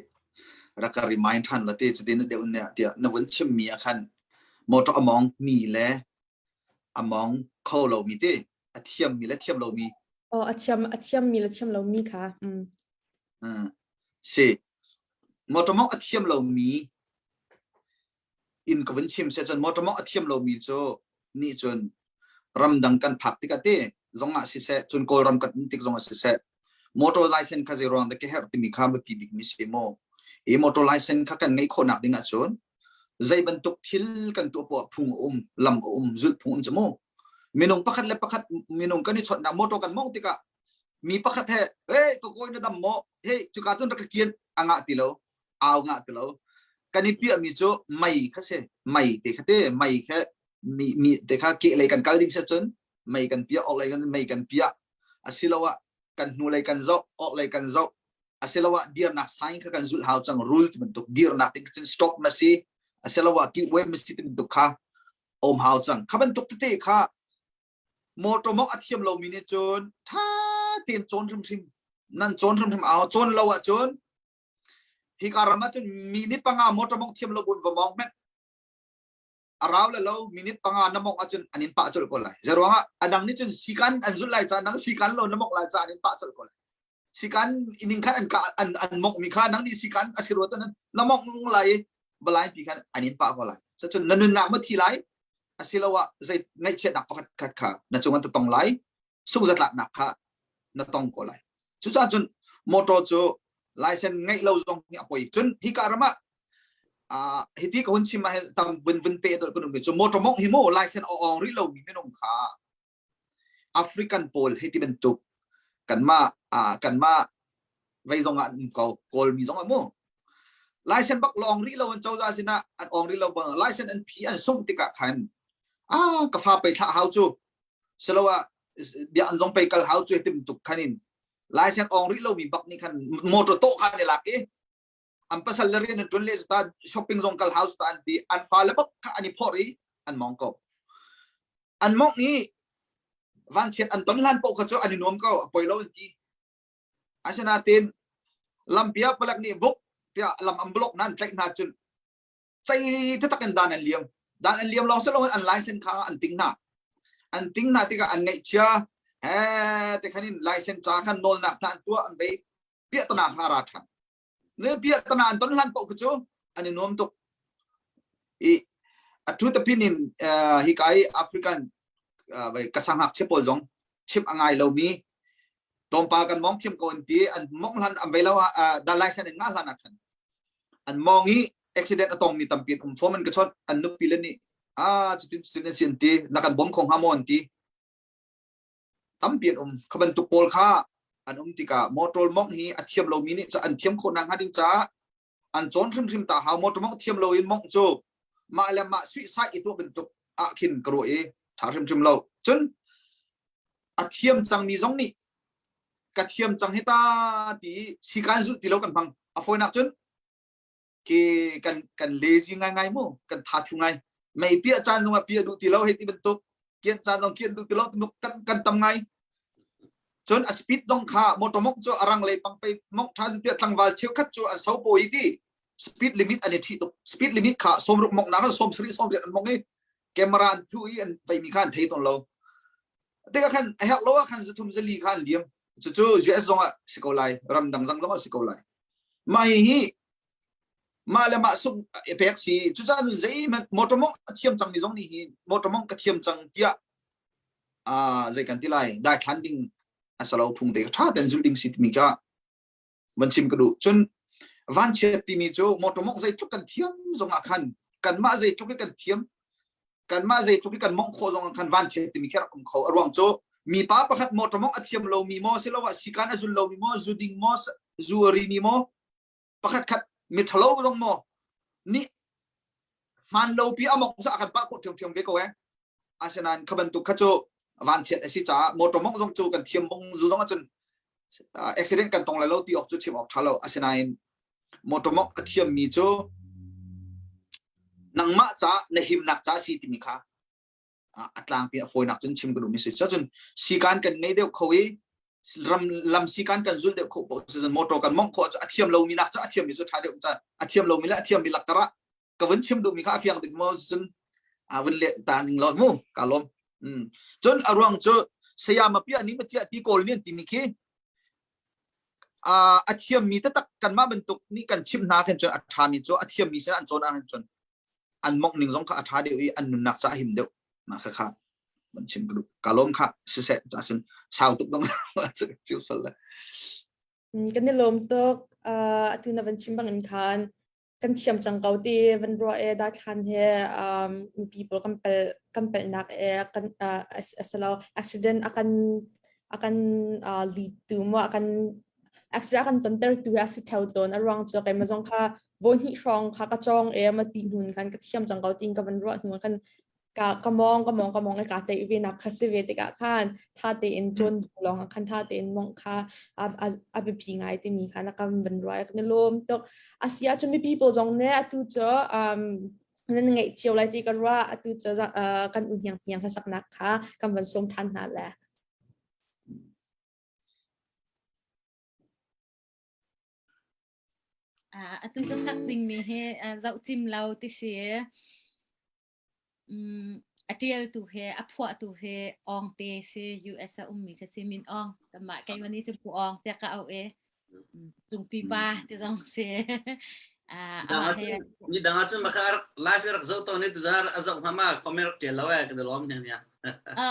rak ka remind than la te cutin na deuh ne tiah na vun chim mi ah khan motor a mawng mi le a mawng kho lo mi te a thiam mi le thiam lo mi Oh, a thiam a thiam mi le thiam lo mi kha. Mm. Uh, si motor mawng a thiam lo mi in ka vun chim se cun motor mawng a thiam lo mi cu nih cun ramdang kan phak tikah te zong ah siseh cun kawlram kan um tik zong ah siseh motor license kha zei ruang dah ka herh timi kha biapi bik mi si mu i motor license kha kan ngeih khawhnak ding ahcun zei bantuk thil kan tuah poah phung a um lam a um zulh phung um cu mu minung pakhat le pakhat minung kan i chawnhnak motor kan mawngh tikah mi pakhat he hey ka kawi na dam maw hey cuka cun rak ka kian a ngah ti lo au ngah ti lo kan i piah mi cu mei kha si mei te kha te mei kha mi mi te kha ke lei kan kal ding se cun mei kan piah ok lei kan mei kan piah asiloah kan hnu lei kan zoh ok lei kan zoh asiloah dirnak sign kha kan zulh hau cang rule ti bantuk dirnak ding cun stop ma si asiloah give way ma si ti bantuk kha om hau cang kha bantuk tete kha motor mok a thiam lomi nih cun tha tein cawn hrimhrim nan cawn hrimhrim au cawn lo ahcun hi ka ram ahcun minute panga motor mok thiam lo bun va mong hmenh a rau le lo minute panga na mok ahcun an in pah colh ko lai zeruangah adang nih cun sikan an zulh lai ca nang sikan lo na mok lai ca an in pah colh ko lai sikan ning khan an ka an an mok mi kha nang nih sikan a si ruat na mok lai balai pi khan an in pah ko lai cun na nunnak ma thi lai asiloah zei ngaihchiatnak pakhat khat kha na cung an ta tong lai sungzatlaknak kha na tong ko lai cucaah cun motor cu license ngeih lo zong hi a poi cun hi ka ram ah hiti ka hun chim ah tam vun vun pe dol kun um cu motor mong hi mo license a ong rih lo mi minung kha African pawl hei ti bantuk kanmah kanmah vei zong ah um ko Kawlmi zong ah mu license bak lawng rih lo an cozah sinah an ong rih lo bang license an phi an sungh tikah khan ah ka fa pei thlah hau cu siloah bia an zong pei kal hau cu tim tuk khan in license ong rih lomi bak nih khan motor tawh khan i lak i an pasal le rian an ṭuan le ta shopping zong kal house ta an ti an fale bak kha an i phorh i an mong ko an mong i vanchiat an ton hlan paoh kha cu an i nuam ko a poi lo an ti asinain lampia palak nih vuk tiah lam an block nan tlaih hna cun cei taktak in dan an liam dan an liam lawng silo an license kha an ting hna an ting hna tikah an ngaihchia he te khan in license ca khan nawlnak hna an tuah an bei piahtana kha a ra ṭhan. Ne piahtana an ton hlan paoh khi cu an i nuam tuk. I a thu tapin in hika i African ka sangak pawl zong chim a ngai lomi tlawmpal kan mong thiam ko an ti an mong hlan an vei lo da license in nga hlan ah khan an mong i accident a tongmi tampi an um fom an ka chawt an nupi le nih ah cutin cutin an si an ti na kan bawm kho hnga maw an ti. Tampi an um. Kha bantuk pawl kha an um tikah motor mongh hi a thiam lomi nih an thiam khawh nakhnga ding caah an cawn hrimhrim ta hau. Motor mongh thiam loin mongh cu mah le mah suihsai i tuah bantuk ah khin ka ruah i ṭha hrimhrim lo. Cun a thiam cangmi zong nih ka thiam cang hi ta ti sikan zulh ti lo kan hmang. A fawinak cun ke kan kan lazy ngai ngai mu kan tha thu ngai mei pia caan zong ah pia duh ti lo hei ti bantuk kian caan zong kian duh ti lo kan kan tam ngai cun a speed zong kha motor mok cu arang lei pang pei mok tha zu tia tlangval cheukhat cu an so poi ti speed limit an i thi tuk speed limit kha somruk mok na kan som sri som riat an mong i camera an thu i an vei mi kha an thei ton lo tikah khan a herh lo ah khan zuthum zali kha an liam cucu US zong ah si ko lai ramdang zong zong ah si ko lai mah hi hi mah le mah sung i pek si cucaah zeihmanh motor mong a thiam cang mi zong nih hi motor mong ka thiam cang tiah a zei kan ti lai dai thlan ding a salo phung te tha ten zul ding si timi ka van chim ka duh cun van chiat timi cu motor mong zeitluk kan thiam zong ah khan kanmah zeitluk kan thiam kanmah zeitluk i kan mongh khawh zong khan vanchiat timi khi rak um kho a ruang cu mipa pakhat motor mongh a thiam lomi maw siloah sikan a zul lomi maw zu ding maw zu a ri mi maw pakhat khat mi thalo zong maw nih hman lo pi a mongh cu a kan pah khawh ṭhiamṭhiam ve ko eh asinain kha bantuk kha cu vanchiat a si caah motor mongh zong cu kan thiam bong zu zong ahcun accident kan tong lai lo ti awk cu chim awk ṭha lo asinain motor mongh a thiammi cu nangmah ca na himnak ca si timi kha a tlangpi a fawinak cun chim ka duhmi si cun sikan kan ngei deuh kho i ram lam sikan kan zul deuh kho po cun motor kan mongh khawh cu a thiam lomi nak cu a thiammi cu ṭha deuh ca a thiam lomi le a thiammi lak karah ka vun chim duhmi kha a fiang dik maw cun a vun le ta ning lo mu ka lom cun a ruang cu sayama pia ni ma tia ti kawl ni an timi khi a thiammi taktak kanmah bantuk nih kan chimh hna khin cun a ṭhami cu a thiammi sin an cawn ahhin cun an mongh ning zong kha a ṭha deuh i an nunnak ca a him deuh mah kha kha van chim ka duh ka lawm kha siseh ca cun sau tuk dong ciu sol le Kan i lawm tuk. Atu na van chim bangin khan kan thiam cang ko ti van ruah e daithlan he mipi pawl kan pel kan pelnak e kan asilo accident akan akan lead tu mo akan accident akan tonter tu a si theo ton a ruang chu keima zong kha voi hnih hrawng kha ka chong e ma ti hnun khan ka thiam cang ko tin ka van ruah hnu khan ka ka mong ka mong ka mong ka te ve nak kha si ve tikah khan tha tein cawn lawng ah khan tha tein mong kha a biapi ngai timi kha na kan van ruai kan lawm tuk asia chu mipi pawl zong ne atu cu um nan ngeih cio lai ti ka ruah atu cu kan u hniang hniang hlasaknak kha kan van sawm than hna le Atu ka sak dingmi hi zoh cim lo ti si. A ṭialtu he a phuahtu he Awng te si US a ummi kha si Min Awng kanmah keimah nih cun Pu Awng tiah ka auh i Cungpi pa ti zong si. Ni dang ahcun maka live rak zoh tawn i tuzar a zoh hnga ma comment rak ṭial lo eh ka lawm hniang nia.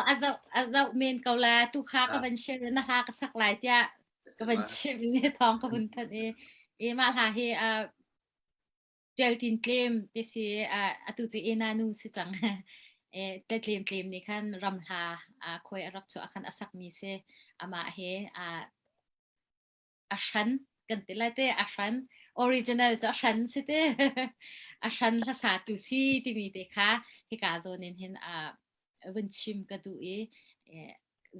A zoh a zoh men ko la tu kha ka van share na hla ka sak lai tiah ka van chim i thawng ka vun thanh i i mah hla hi Ṭialtin tlem ti si atu cu ena nu si cang. E, tlem tlem nih khan ramhla khuai a rak chuah khan a sakmi si. Amah he a hran kan ti lai te a hran original cu a hran si te a hran hlasa tu si timi te kha hika zawn in hin vun chim ka duh i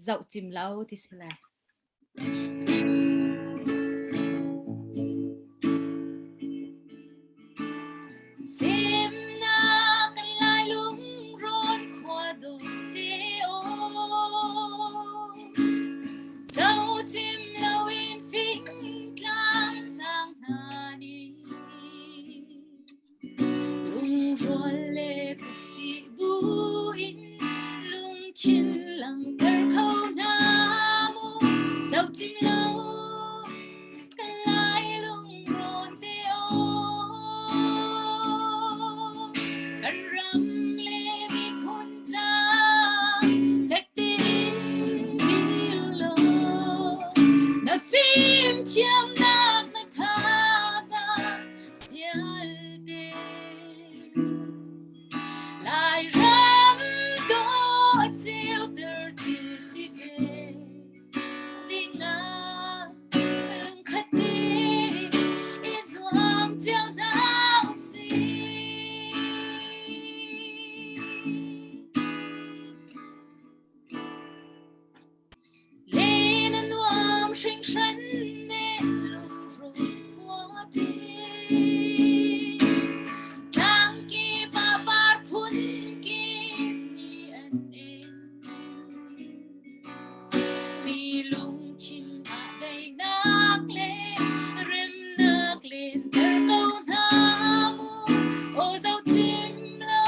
zoh cim lo ti si lai. Semnak kan lai lungrawn khua dawt te aw Zo cim loin fingtlang sang hna nih Lungrual le khuasih buin lungthin langhter kho hna mu zoh cim lo. Tlangkip ah par phun kip ni an en. Mi lungthin ah daihnak le remnak lenter ko hna mu. Aw zohchim lo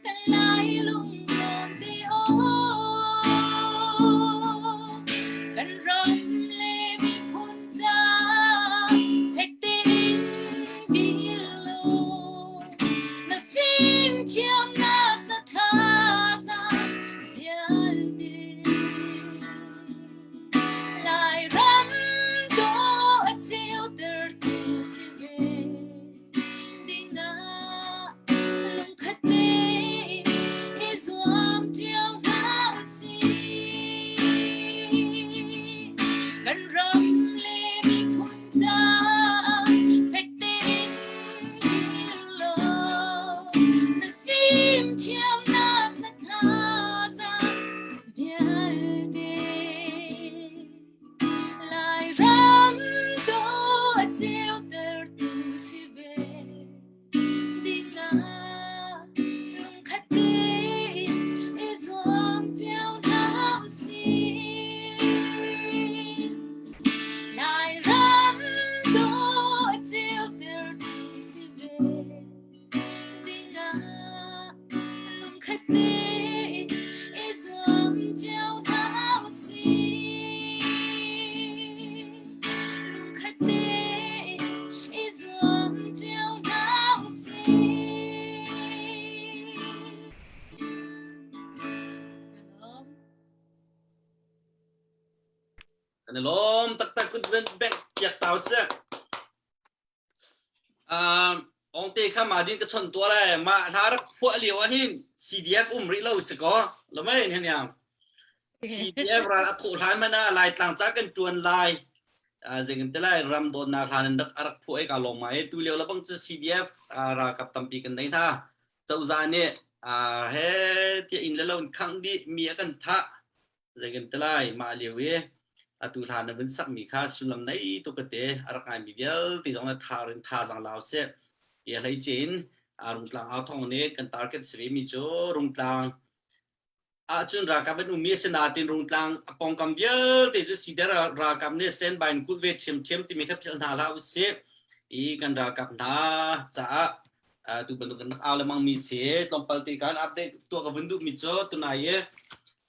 kan lai lunglawn te aw. Kan ram le miphun ca fek tein dir law na fimthiamnak na thazaang vialte Lairam dawh a ceutertu si ve dingah lungkhat tein i zuam cio hna usih. Kan ram le miphun caah fek tein dir law na fimthiamnak na thazaang vialte Lairam dawh a ceutertu si ve dingah lungkhat tein i zuam cio hna usih. Lairam dawh a ceutertu si ve dingah lungkhat tein i zuam cio hna usih. Lungkhat tein i zuam cio hna usih. Kan i lawm taktak kun bank piak tau seh. Ongte kha ma din ka chon tua lai ma hla rak phuah lio ah hin CDF um rih lo si ko lamai hin yang CDF ral a thawh hlan mana lai tlang ca kan tuan lai zeng te lai ram dawtnak hlan in rak arak phuah ka lawm mai tu lio la bang cu CDF ralkap tampi kan nei hna cozah nih he tia in le lo in khang dih mi a kan thah zeikan te lai mah lio i atu hlan na vun sakmi kha sullam nei tuk ka te a rak ngaimi vialte zong na tha rin thazang lau seh i a hleice in rungtlang au thong nih kan target si ve mi cu rungtlang ahcun ralkap an ummi a si nain rungtlang a pawngkam vialte cu sider ralkap nih standby in kulh ve ṭhiamṭhiam timi kha philh hna hlah usih i kan ralkap hna caah tu bantuk kan rak au lengmang mi si tlawmpal te kan update tuah ka vun duh mi cu tunai i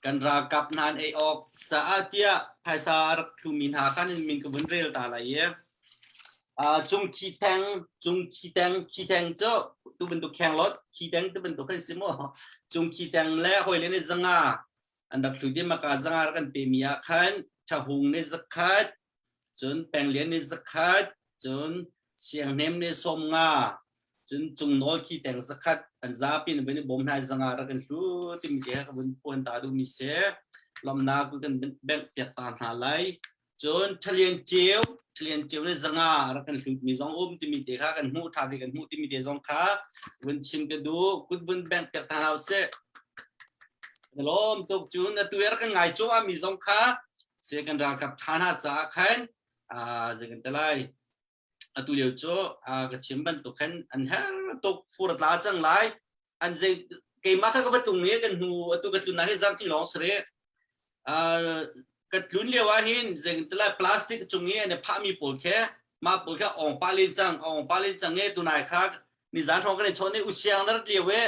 kan ralkap hna an ei awk caah tiah phaisa rak thlumi hna khan in min ka vun rel ta lai i cung khi theng cung khi teng khi theng cu tu bantuk kheng lot khi teng tu bantuk kan si mu cung khi teng le hoi le ne zanga an rak thlu di maka zanga rak kan pe mi ah khan thahung ne zakhat cun penglian nih zakhat, cun sianghnem nih 50, cun cungnawl khi teng zakhat an zapi in vun i bawm hna i zanga rak in hlu timi te ka vun phuan ta duhmi si. Lawmnak kan bengh piak ta hna lai. Cun Thalian Ceu, Thalian Ceu nih zanga rak kan hlut mi zong um timi te kha kan hmuh tha te kan hmuh timi te zong kha vun chim ka duh. Kut vun bengh piak ta hna usih. Lawm tuk cun atu rak kan ngai cu mi zong kha se kan ralkap ṭha hna caah khan zei kan ti lai atu lio cu ka chim bantuk khan an her tuk fur a tla cang lai an zei keimah kha ka va tlung i kan hnu atu ka tlun hi zarhni lawng si rih ka tlun lio ah hin zei kan ti lai plastic cung i an i phahmi pawl khi mah pawl kha ong pa len cang ong pa len cang i tunai kha nizan hrawng kan i chawn i usiang na rat lio i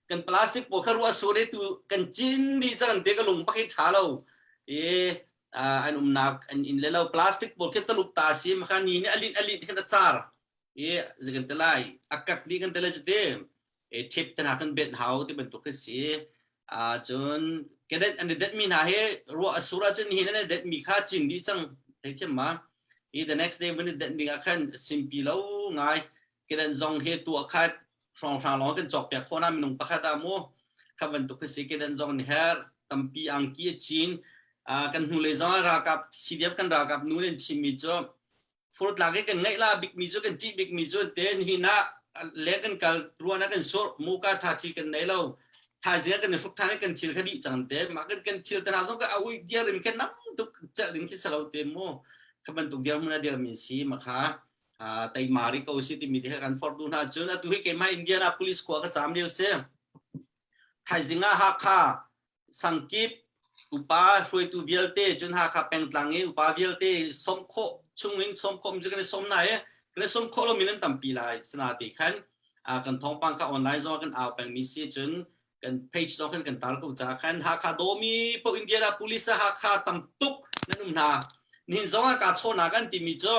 kan plastic pawl kha ruah sur i tu kan cin dih cang te ka lung bak i ṭha lo i an umnak an inn le lo plastic pawl khi taluk ta si makha ni nih alin alin khan a car i kan te lai a kak dih kan te lai cute e thip te hna kan bet hau ti bantuk khi si cun kedet an i det mi hna hi ruah a sur ahcun nihin an i det mi kha cin dih cang thei thiam ma i the next day vun i det ding ah khan simpi lo ngai kedan zong hi tuah khat hrawnghrang lawng kan cawk piak khawh na minung pakhat ah mu kha bantuk khi si kedan zong nih her tampi angki a cin kan hnu lei zong ah ralkap CDF kan ralkap nu nih an chimmi cu furtlak i kan ngaih la bikmi cu kan ṭih bikmi cu te nihin ah le kan kal ruan ah kan sur muka tha thi kan nei lo thaizing kan i hruk than i kan thil kha dih cang te mah kan kan thil te hna zong ka ui diar in khan nam tuk celh ding khi salo te mu kha bantuk dir mun a dir mi si ma kha. Teima ri ko si timi te kha kan forh duh hna. Cun atu hi keimah Indiana police khua ka caam lio si. Thaizing ah Hakha sangkip upa hruaitu vialte, cun Hakha pengtlang i upa vialte sawm khawh chungin sawm khawh mi cu kan i sawm na i kan i sawm khawh lomi nan tampi lai. Sana ti khan kan thawngpang kha online zong kan au pengmi si, cun kan page zong khan kan tar ko ca khan Hakha dawmi po Indiana police Hakha tam tuk nan um hna. Nihin zong ah ka chawna kan timi cu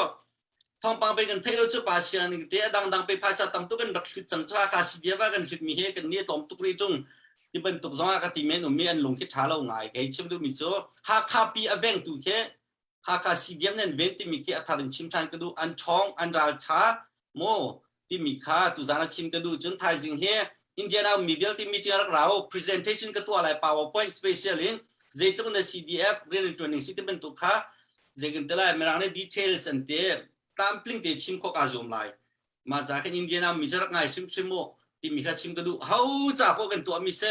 thawngpang pe kan theih lo cu pa siang ning te a dangdang pe phaisa tam tuk kan rak hlut cang cu. Hakha CDF ah kan hlut mi he kan ni tlawm tuk rih tung ti bantuk zong ah ka ti men ummi an lung khi tha lo ngai. Kei chim duh mi cu Hakha pi a veng tu khi Hakha CDM nan ven timi khi a thar in chim than ka duh. An ṭhawng, an ral ṭha maw timi kha tuzan a chim ka duh. Cun thaizing hi Indiana mi vialte meeting rak rau, presentation ka tuah lai, PowerPoint special in zeitluk na CDF rian ṭuan ning si ti bantuk kha zeikin te lai mirang nih details an te tlamtling te chim khawh kaa zuam lai. Mah ca khin Indiana mi cu rak ngai hrimhrim mu timi kha chim ka duh. Ho ca poh kan tuah mi si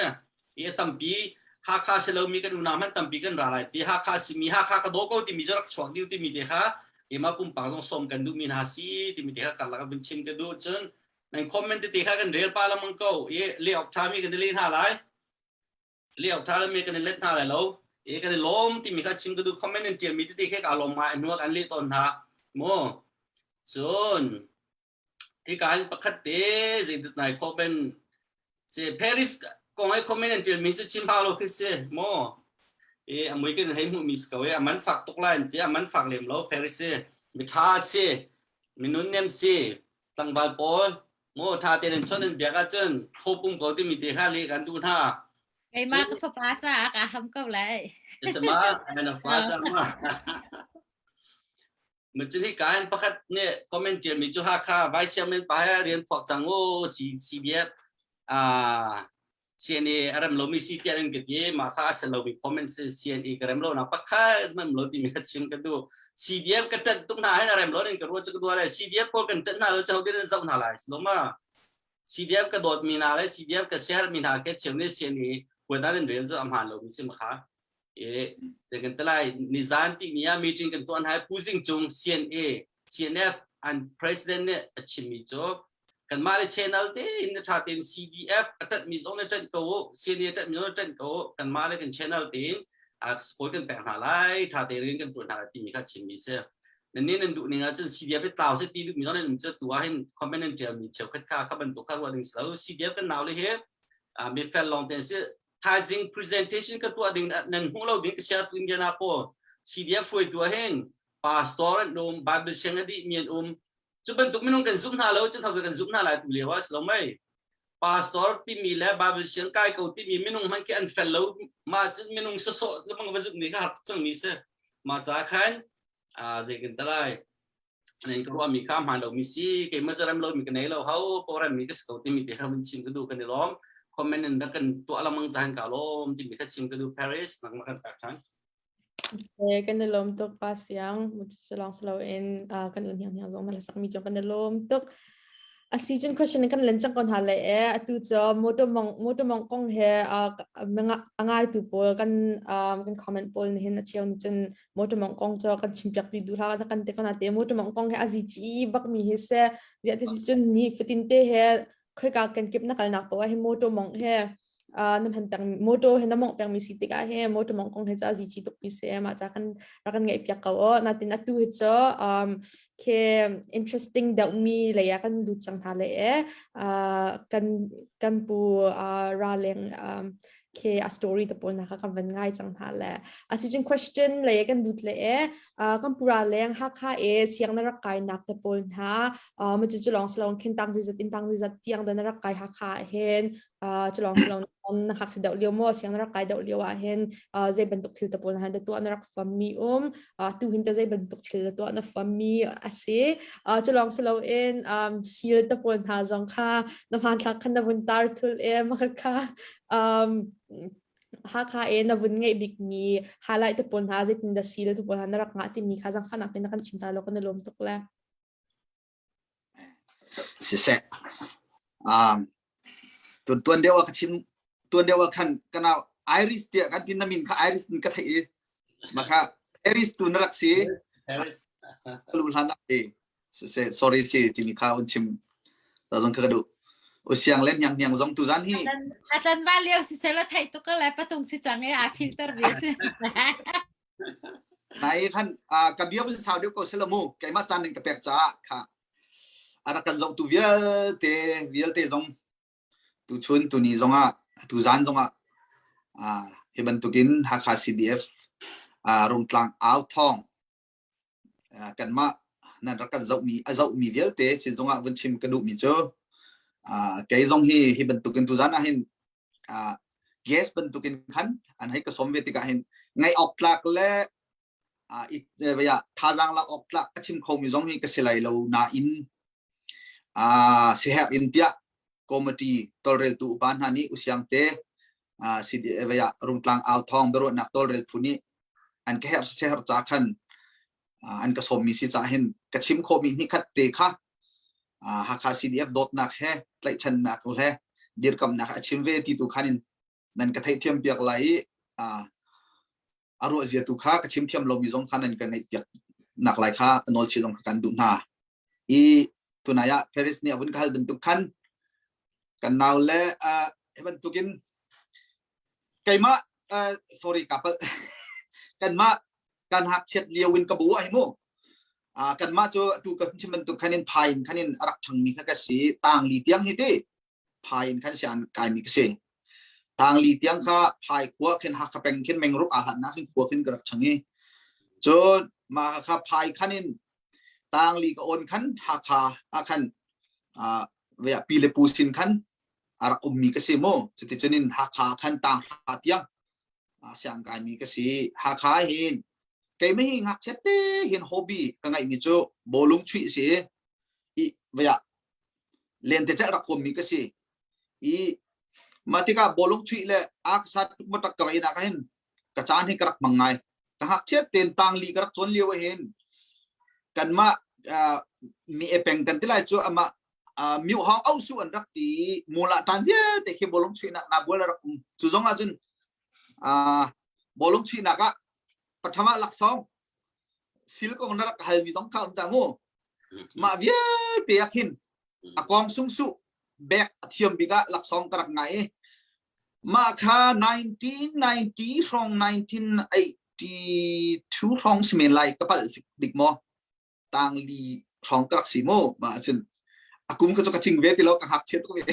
i a tampi Hakha si lomi kan unau hmanh tampi kan ra lai ti. Hakha simi, Hakha ka daw ko timi cu rak chuak dih timi te kha keimah pumpak zong sawm kan duhmi hna si timi te kha karlak ah vun chim ka duh. Cun nan comment tete kha kan rel pa lengmang ko i leh awk ṭhami kan i leh hna lai, leh awk ṭha lomi kan i let hna lai lo i kan i lawm timi kha chim ka duh. Comment in ṭialmi tete khi kaa lawm ngai, hnu ah kan leh tawn hna mu. Cun hika hin pakhat te zeitit nai comment si Paris kong ai comment an ṭialmi si chim hau lo khi si mu i a mui kan hei hmuhmi si ko i a man fak tuk lai an ti. A man fak lem lo. Paris si mi ṭha si, mi nunnem si, tlangval pawl mu ṭha tein an chawnh an biak ahcun khopum ko timi te kha leh kan duh hna. Keimah ka fapa caah kaa ham ko lai. Sama ana fa caah. Macun hi ka hin pakhat nih comment ṭialmi cu Hakha Vice Chairman pa he rian phuak cang u si CDF ah CNA a rem lomi si tiah an ka ti. Mah kha a si lomi comment si. CNA ka rem lo nak pakhat hmanh lo timi kha chim ka duh. CDF ka ṭanh tuk hna hin a rem lo in ka ruah cu ka duah lai. CDF pawl kan ṭanh hna lo cu ho din an zoh hna lai lo ma? CDF ka dawt mi hna le CDF ka share mi hna ke cheu nih CNA kuat an rel cu a hmaan lomi si ma kha e kan talai nizan ti ni ah meeting kan tuan hai Pu Zing Cung CNA CNF an president nih a chimmi cu kanmah le channel te in na tha tein CDF a ṭanh mi zong na ṭanh ko u, CNA a ṭanh mi zong na ṭanh ko u, kanmah le kan channel tein support kan pek hna lai, tha tein kan ṭuan hna lai timi kha chimmi si. Nan nih nan duh ning ahcun CDF hi tlau se ti duh mi zong nan um cu tu ah hin comment nan ṭial mi cheukhat kha kha bantuk kha ruah ding si lo. CDF kan nau le hi mi fel lawng te si. Thaizing presentation ka tuah ding nan hmuh lo ding ka share tu Indiana pawl CDF hruaitu ah hin pastor an um, Bible siang a dih mi an um. Cu bantuk minung kan zumh hna lo cun ho kan zumh hna lai tu lio ah si lo mei? Pastor timi le Bible siang kai ko timi minung hmanh khi an fel lo ma cun minung sawsawh lamang va zumh mi kha har cang mi si. Ma ca khan zei kan talai nan ka ruah mi kha hmaan lo mi si, keimah cu rem lo mi ka nei lo, ho ko rem mi ka si ko timi te kha vun chim ka duh. Kan i lawm, comment in rak kan tuah lamang caan ka lawm timi kha chim ka duh. Paris nangmah kan pek than. Okay, kan i lawm tuk Pa Siang. Cu lawng si loin kan un hiang hiang zong na sak mi cung kan i lawm tuk. Asi cun question kan len cang kon ha le e atu cu motor mong motor mong kong he a ngai tu pawl kan kan comment pawl nih hin a cheu nih cun motor mong kong cu kan chim piak ti duh hlah kan te kon ate motor mong kong he azi chi bak mi hi se zia ti si cun ni fatin te he khoika kan kip na kalnak poah hi motor mong he na hman peng motor he na mong peng mi si tikah he motor mong kong he cha zi chi tuk mi se ma cha kan rak kan ngai piak ko o natin atu hi cho um ke interesting deuh mi le ya kan lut chang hna le e kan kan pu ra leng um ke a story te pawl na kha kan van ngai chang hna le asicun question le kan lut le e kan pura leng Hakha e siang na rak kai nak te pawl hna ma chu chu long salong khin tang zizat in tang zizat tiang da na rak kai Hakha hen cu lawng si lo na hak si deuh lio maw, siang na rak kai deuh lio ah hin zei bantuk thil te pawl na han tuah na rak fam mi um, tu hin te zei bantuk thil te tuah na fam mi a si? Cu lawng si loin seal te pawl hna zong kha na hmanthlak khan na vun tar thul e ma kha Hakha e na vun ngeih bik mi highlight te pawl hna zeitin dah seal te pawl hna na rak ngah timi kha zangfahnak te na kan chim ta lo, kan i lawm tuk le. Siseh. Um, tuan tuan deuh ah ka chim tuan deuh ah khan kana Irish tiah kan tin na min kha Irish in ka theih i maka Irish tu na rak si. Paris. Lu hlan ah e. Sorry si timi kha un chim ta zong kha ka duh. U siang le hniang hniang zong tu zan hi. Atan va lio si sela thai tuk le patung si chang e a filter ve si. Nai khan ka bia vun sau deuh ko sela mu keimah caan in ka pek caah kha a rak kan zohtu vialte vialte zong tuchun tuni zongah tuzan zongah hi bantukin Hakha CDF Rungtlang au thawng kanmah nan rak kan zohmi a zohmi vialte sin zongah vun chim ka duhmi cu kei zong hi hi bantukin tuzan ah hin gas bantukin khan an hei ka som ve tikah hin ngaih awk tlak le thazaang lak awk tlak ka chim khomi zong hi ka si lai lo nain siherh in tiah committee tawlreltu upa hna nih usiang te Rungtlang au thawng biaruahnak tawlrel phu nih an ka herh siherh ca khan an ka sawmmi si ca hin ka chim khawhmi hnihkhat te kha Hakha CDF dawtnak he tlaihchannak he dirkamnak a chim ve ti tu khan in nan ka theihthiam piak lai i a ruah zia tu kha ka chim thiam lomi zong kha nan ka ngaih piak nak lai kha a nawl chi zong kha kan duh hna i tunai ah Paris nih a vun ka hal bantuk khan kan nau le hi bantukin keimah sorry ka palh kanmah kan hak chiat lio in ka bu ah hi mu kanmah cu tu ka chim bantuk khan in phai in khan in a rak ṭhangmi kha ka si tang li tiang hi ti phai in khan sian kaimi ka si. Tangli tiang kha phai khua khin Hakha peng khin mengruk aa hlatnak khin khua khin ka rak chang i cun mah kha phai khan in tangli ka on khan Hakha ah khan pi le pu sin khan a rak ummi ka si mu cuticun in Hakha khan tang hra tiang siang kaimi ka si Hakha hin keimah hi ngakchia te hin hobby ka ngeihmi cu bawlung chuih si i vaya lentecelh rak huammi ka si i mah tikah bawlung chuih le a ka sat tuk matak ka vai nak hin ka caan hi ka rak hmang ngai ka ngakchiat ten tangli ka rak cawn lio hin kanmah mi e peng kan ti lai cu ama miu hong au su an rak ti mula tan vialte khi bawlung chuihnak na bual rak um cu zong ah cun bawlung chuihnak ah pathama laksawng sil kong na rak halmi zong kha um ca mu mah vialte ah khin a kong sung su bek a thiam bik ah laksawng ka rak ngai i mah kha 1990 hrawng 1982 hrawng si men lai ka palh dik maw tangli hrawng ka rak si mu mah cun a kum kha cu ka ching ve ti lo ka ngakchia tuk ve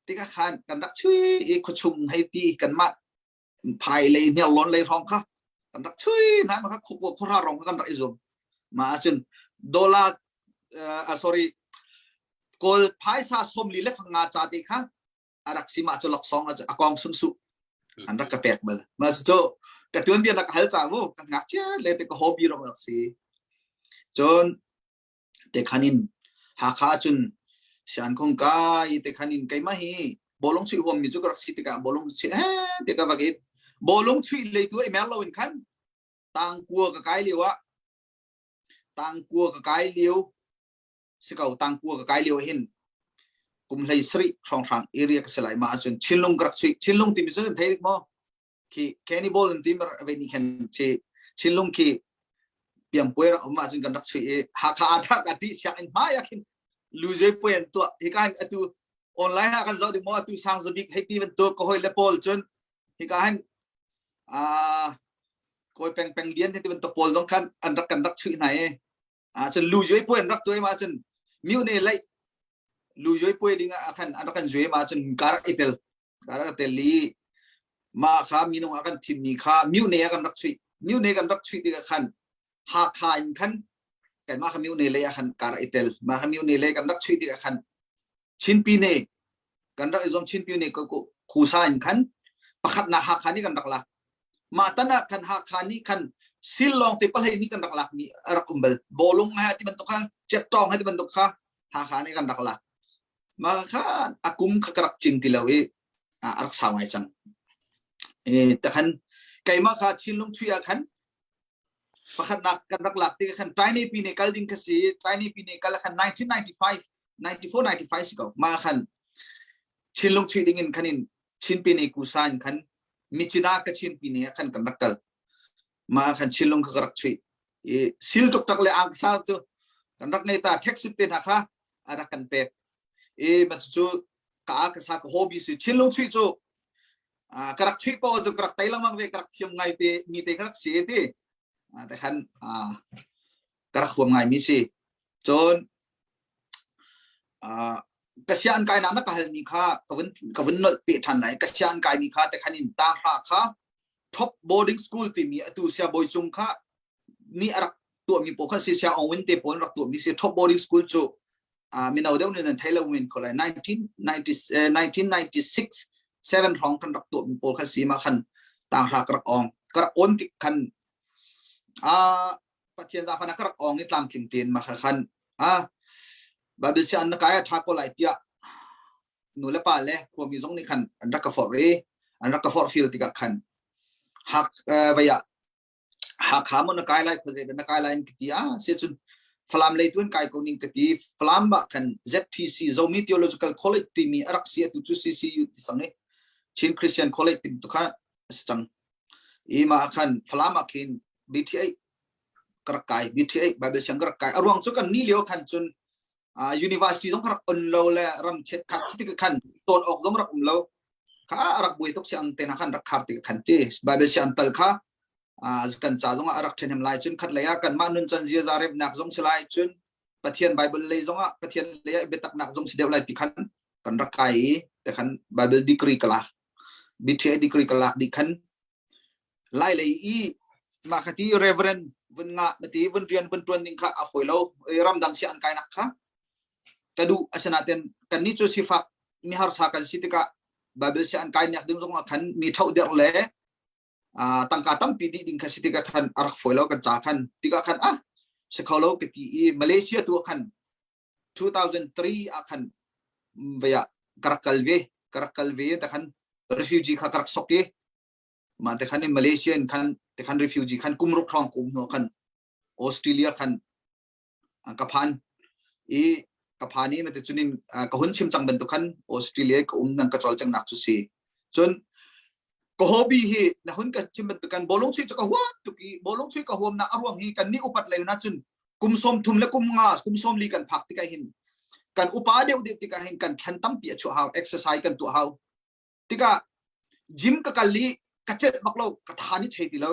tikah khan kan rak chui i khuachung hei ti kanmah phai lei hniarlawn lei hrawng kha kan rak chui na ma kha khura rong kha kan rak i zuam ma ahcun dollar uh, sorry kawl phaisa somli le fanga cha te kha a rak si ma chu laksong a kong sun su an rak ka pek bal ma chu ka tuan bia nak hal cha mu ka ngak chia le te ka hobby rong rak si cun te khan in Hakha cun sian khong kai te khan in keimah hi bolong chuih huam mi cu ka rak si tikah bolong chuih he te ka vak i bolong chuih lei tu i mer lo in khan tangkua ka kai lio ah tangkua ka kai lio si ko tangkua ka kai lio hin kum hlei sari hrawnghrang area ka si lai ma ahcun chinlung ka rak chuih chinlung timi cu nan thei dik maw khi cannibal an ti ve ni khan chi chinlung khi piangpuai rak um ahcun kan rak chuih i Hakha aa thak a ti sianginn hmai ah khin luzoi puai an tuah hika hin atu online ah kan zoh ding maw atu sang zabik hei ti bantuk ka hoi le pawl cun hika hin a kawi peng peng lian ti bantuk pawl zong khan an rak kan rak chuih hna i a cun luzoi puai an rak tuah ma cun miu ne lei luzoi puai ding ah khan an rak kan zui ma cun ka rak i tel ka rak tel i mah kha minung a kan thimmi kha myone ah kan rak chuih myone kan rak chuih tikah khan Hakha in khan kanmah kha myone lei ah khan ka rak i tel mah kha myone lei kan rak chuih tikah khan Chinpine kan rak i zuam Chinpine khusa in khan pakhatnak Hakha nih kan rak lak mah tan ah khan Hakha nih khan sil lawng te palhei nih kan rak lak mi a rak um bal bawlung he ti bantuk khan chet tawng he ti bantuk kha Hakha nih kan rak lak Mah kha a kum kha ka rak cing ti lo i a rak sau ngai cang. E, takhan keimah kha Chinlung chui ah khan pakhatnak kan rak lak ti khan Tiny pi ne kal ding kha si Tiny pi ne kal khan 1995 94 95 si ko ma khan Chinlung chui ding in khan in Chin pi ne kusa in khan Michina ka Chin pi ne khan kan rak kal ma khan Chinlung kha ka rak chui i sil tuk tak le ang sa cu. Kan rak nei ta taxi te hna kha a rak kan pek. I ma cu ka ka sa ka hobby si thinlung chui cu ka rak chui po cu ka rak tai lengmang ve ka rak thiam ngai te mi te ka rak si ti te khan ka rak huam ngai mi si cun ka sia an kai nak na ka hal mi kha ka vun ka vun nolh pe than lai ka sia an kai mi kha te khan in ta hra kha top boarding school timi atu sia boi cung kha nih a rak tuahmi pawl kha si sia Owin te pawl rak tuahmi si top boarding school cu mino deuh nih nan thei lo men ko lai 1990 1996 7 hrawng kan rak tuahmi pawl kha si ma khan tang hra ka rak ong ka rak on tik khan a Pathian zafana ka rak ong i tlamtling tein ma kha khan a Bible si an na kai a tha ko lai tiah nu le pa le khuami zong nih khan an rak ka forh i an rak ka forh fil tikah khan hak vaya Hakha maw na kai lai khuazei dah na kai lai in ka ti ah si cun Falam lei tu in kai ko ning ka ti Falam ah khan ZTC Zomi Theological College timi a rak si atu cu CCU ti sang i Chin Christian College tim tu kha a si cang i mah ah khan Falam ah khin BTA ka rak kai BTA Bible siang ka rak kai a ruang cu kan ni lio khan cun university zong rak on lo le ram chet khat ti khan ton awk zong rak um lo kha rak buai tuk si ang te na khan rak khar ti khan ti bible si an tal kha kan ca zong ah rak ṭhenem lai cun khat lei ah kan mah nun chan ziaza remnak zong si lai cun pathian bible lei zong ah pathian lei ah biatak nak zong si deuh lai ti khan kan rak kai i te khan bible degree ka lak BTA degree ka lak di khan Lai lei i mah kha ti reverend vun ngah na ti vun rian vun tuan ding kha a fawi lo ramdang si an kainak kha ka duh asinain kan nih cu sifak mi harsa kan si tikah Bible si an kai nak ding zong ah khan mi tho der le tangka tampi dih ding kha si tikah khan a rak fawi lo kan ca khan tikah khan ah si kho lo ka ti i Malaysia tu ah khan 2003 ah khan vaya ka rak kal ve ka rak kal ve ta khan refugee kha ka rak sok i mah te khan in Malaysia in khan te khan refugee khan kum ruk hrawng kum hnu khan Australia khan ka phan i ka phan i mate cunin ka hun chim cang bantuk khan Australia ka um nang ka cawlcang nak cu si cun ka hobby hi na hun ka chim bantuk kan bolong chui cu ka huam tuk i bolong chui ka huam na aruang hi kan ni upat lei na cun kum som thum le kum nga kum som li kan phak tikah hin kan upa deuh deuh tikah hin kan thlan tampi a chuah hau exercise kan tuah hau tikah gym ka kal i ka celh bak lo ka tha ni chei ti lo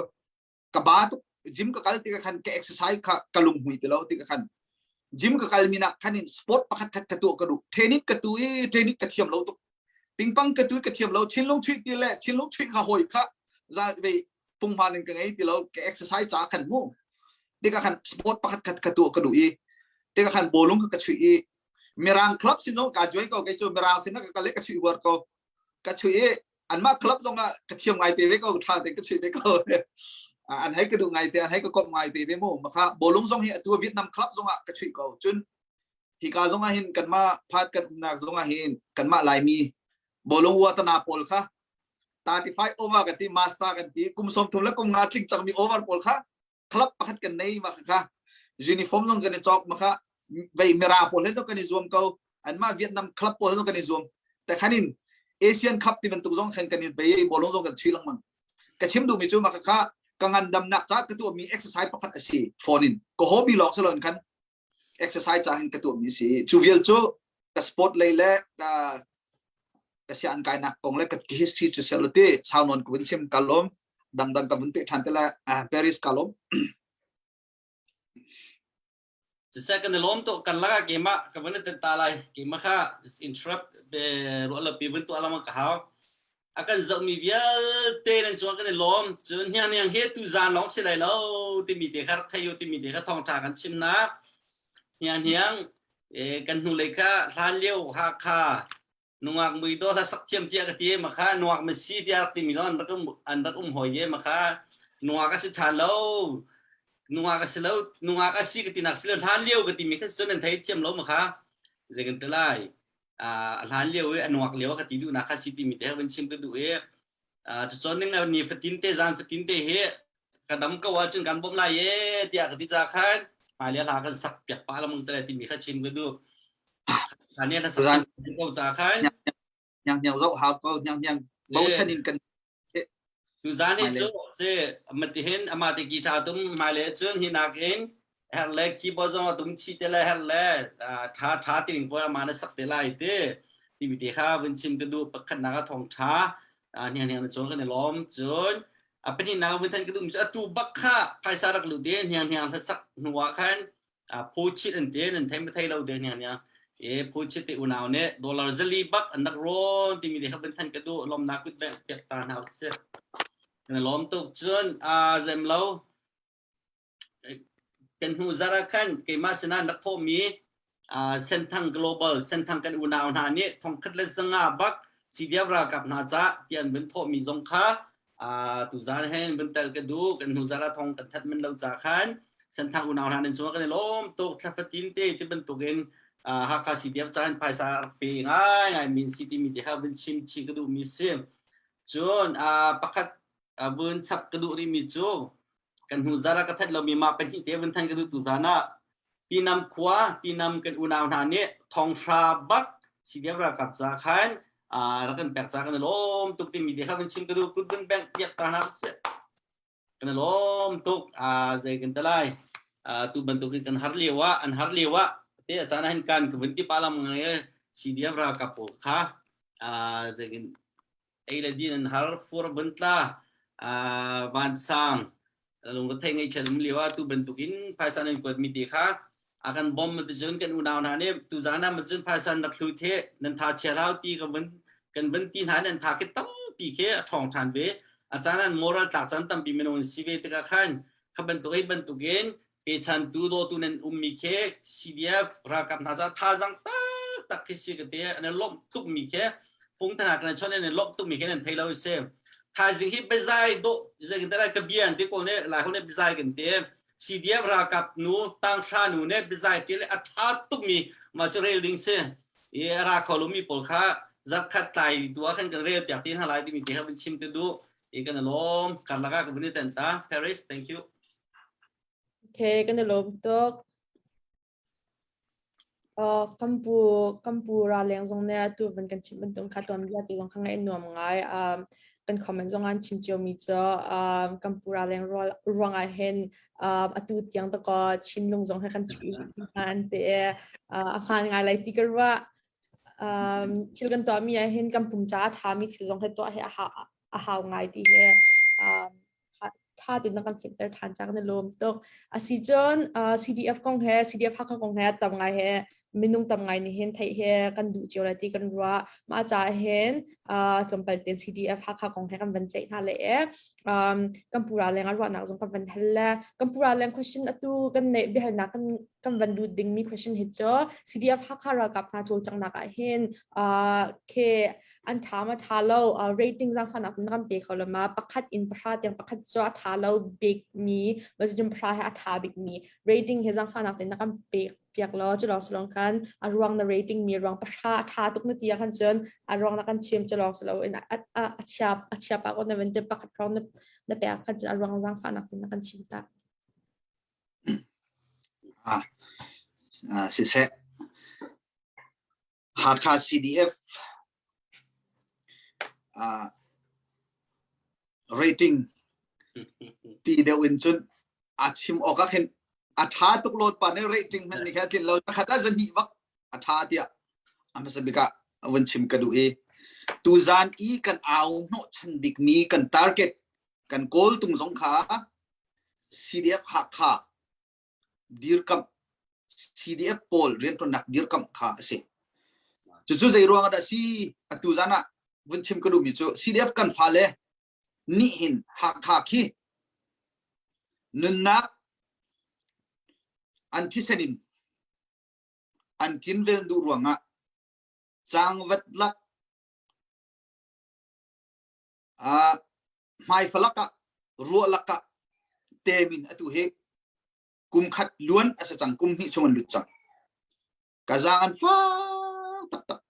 ka ba tuk gym ka kal tikah khan ka exercise kha ka lunghmui ti lo tikah khan gym ka kal mi nak khan in sport pakhat khat ka tuah ka duh tennis ka tu i tennis ka thiam lo tuk pingpang ka tu ka thiam lo thinlung chui ti le thinlung chui kha hoi kha za ve punghman in ka ngei ti lo ka exercise ca khan mu tikah khan sport pakhat khat ka tuah ka duh i tikah khan bawlung ka ka chui i mirang club sin zong ka join ko kei cu mirang sin ka kal i ka chui war ko ka chui i anmah club zong ah ka thiam ngai te ve ko tha te ka chui ve ko an hei ka duh ngai te an hei ka kop ngai te ve mu makha bawlung zong hi atu Vietnam club zong ah ka chui ko cun hika zong ah hin kanmah phat kan umnak zong ah hin kanmah Laimi bawlung watana pawl kha 35 over kan ti master kan ti kum som thum le kum nga tling cangmi over pawl kha club pakhat kan nei ma kha uniform zong kan i cawk ma kha vei mira pawl he kan i zuam ko anmah Vietnam club pawl he kan i zuam te khanin Asian Cup ti bantuk zong khan kan i vei bawlung zong kan chui lengmang ka chim duhmi cu ma kha ka ngandamnak ca ka tuahmi exercise pakhat a si phone in ka hobby lawng si loin khan exercise ca hin ka tuahmi si cu vial cu ka sport lei le ka ka sian kainak kong le ka history cu sel ti sau non ka vun chim ka lom dangdang ka vun te than te la Paris ka lom Siseh kan i lawm tuk kan lakah keimah ka vun i ta lai keimah kha interrupt ruah lo pi vun tuah lengmang ka hau a kan zohmi vialte nan cungah kan i lawm cun hniang he tu zan lawng si lai lo timi te kha rak thei u timi te kha thawngṭha kan chimnak hniang hniang kan hnulei kha hlan lio Hakha nungak mui dawh hla sak thiam tiah ka ti ma kha nungak masi tiah rak timi zong an rak um an rak um hoi ye ma kha nungak a si ṭhan lo nungak a si lo nungak a si ka ti nak si lo hlan lio ka timi kha cun an thei thiam lo ma kha zei kan ti lai a hlan lio i a nuak lio ka ti duhnak kha si timi te vun chim ka duh i cucun ning ni fatin te zan fatin te hi ka dam ko ahcun kan bawmh lai e tiah ka ti ca khan hmailei hla kan sak piak pa lamang te timi kha chim ka duh hlan hla sak ko ca khan nyang nyang zoh hau ko nyang nyang bochan in kan tu zan hi cu se matihin ama te guitar tum hmailei cun hi nakin. Her le keyboard zong a tum chih te le her le tha tha tining pawl ama na sak te lai te timi te kha vun chim ka duh pakhat nak a thong tha hniang hniang na cawn kan i lawm cun a pahnih nak vun than ka duh mi cu atu bak kha phaisa rak lut i hniang hniang hlasak hnu ah khan phu chit an ti nan thei ma thei lo de hniang hniang e phu chit te unau nih dollar zali bak an rak rawn timi te kha vun than ka duh lawmnak kut beng piak ta hna usih kan i lawm tuk cun a zem lo Kan hnu zarh ah khan keimah sinah an rak thawhmi Senthang Global, Senthang kan unau hna nih thongkhat le zanga bak CDF ralkap hna ca ti an vun thawhmi zong kha tuzaan hen vun tel ka duh. Kan hnu zarh ah thong kan that men lo ca khan Senthang unau hna nan cungah kan i lawm tuk. Thla fatin te ti bantukin Hakha CDF ca in phaisa rak pe ngaingai min si timi te kha vun chim chih ka duhmi si. Cun pakhat vun chap ka duh rihmi cu kan hnu zar ah ka that lomi mah pahnih te vun than ka duh tu zan ah Pinam khua Pinam kan unau hna nih thonghra bak CDF ralkap ca khan rak kan pek ca kan i lawm tuk timi te kha vun chim ka duh kut vun bengh piak ta hna sih kan i lawm tuk zei kan te lai tu bantukin kan har lio ah an har lio ah te a caan ah hin kan ka vun ti pa lam ngai CDF ralkap pawl kha zei kan ei le din an har fur vun tla vansang lungre ngei chen um lio ah tu bantukin phaisa nan kuat mi te kha a kan bom ma cun kan unau hna nih tu zan ah ma cun phaisa rak thlu the nan tha chia hlau ti kan vun kan vun ti hna nan tha khi tampi khi a ṭhawng ṭhan ve a caan an moral tlak caan tampi minung an si ve tikah khan kha bantuk ei bantukin pechantu dawtu nan ummi khi CDF ralkap hna ca thazaang taktak khi si ka ti an i lawmh tukmi khi fung thana kan chon an i lawmh tukmi khi nan thei lo si thaizing hi biazai dawh zeitin ka bia an ti ko ne lai ho ne biazai kan ti CDF ralkap nu tanghra nu ne biazai ti le a tha tukmi ma cu rel ding si i ra kho lomi pawl kha zarkhat tlai tu ah khan kan rel piak ti hna lai timi te kha vun chim te du i kan i lawm karlak ah ka vun i ten ta Paris thank you Okay, kan i lawm tuk. Uh, kampu kampu ra leng zong ne atu van kan chim bantuk kha tuan bia ti zong kha ngaih nuam ngai. Um, kan comment zong an chim cio mi cu um, kampu ra leng ruang ah hin um, atu tiang ta ko Chinlung zong he kan chuih an te uh, a hmaan ngai lai ti ka ruah. Um, thil kan tuah mi ah hin kan pum ca a tha mi thil zong he tuah hi a ha a hau ngai ti hi um, tha tein na kan fehter than cang na lawm tuk. Asi cun CDF kong he CDF Hakha kong he tam ngai he minung tam ngai nih hin theih he kan duh cio lai ti kan ruah. Mah caah hin tlawmpal tein CDF Hakha kong he kan van ceih hna le e um, kan pura leng ah ruahnak zong kan van hal le kan pura leng question atu kan neih biahalnak kan kan van lut dingmi question hi cu CDF Hakha ralkap hna cawlcanghnak ah hin uh, ke an ṭha ma ṭha lo rating zaangfahnak na kan pe kho lo ma pakhat in pahra tiang pakhat cu a ṭha lo bik mi cun pahra he a ṭha bik mi rating he zaangfahnak tein na kan pek piak lo cu lawng silong khan a ruang na rating mi ruang pahra a ṭha tuk na ti ah khan cun a ruang na kan chim cu lawng silo in a a chia a chia pa ko na van te pakhat hrawng na na pek khan cun a ruang zaangfahnak tein na kan chim ta Ah, siseh Hakha CDF uh, rating ti deuh in cun a chim awk ah khin a tha tuk lot pa ne rating hmanh nih khan tlin lo khat ah zahnih bak a tha tiah a hmasa bik ah vun chim ka duh i tuzan i kan au hnawh chan bik mi kan target kan kawl tung zong kha CDF Hakha dirkamh CDF pawl rianṭuannak dirkamh kha a si. Cucu zei ruang ah dah si atu zan ah vun chim ka duhmi cu CDF kan fale nih hin Hakha khi nunnak an thisen in an kinvel duh ruangah cangvat lak uh, hmaifalak ah ruah lakah temin atu hi kum khat luan a si cang kum hnih chung an lut cang ka zaang an fak taktak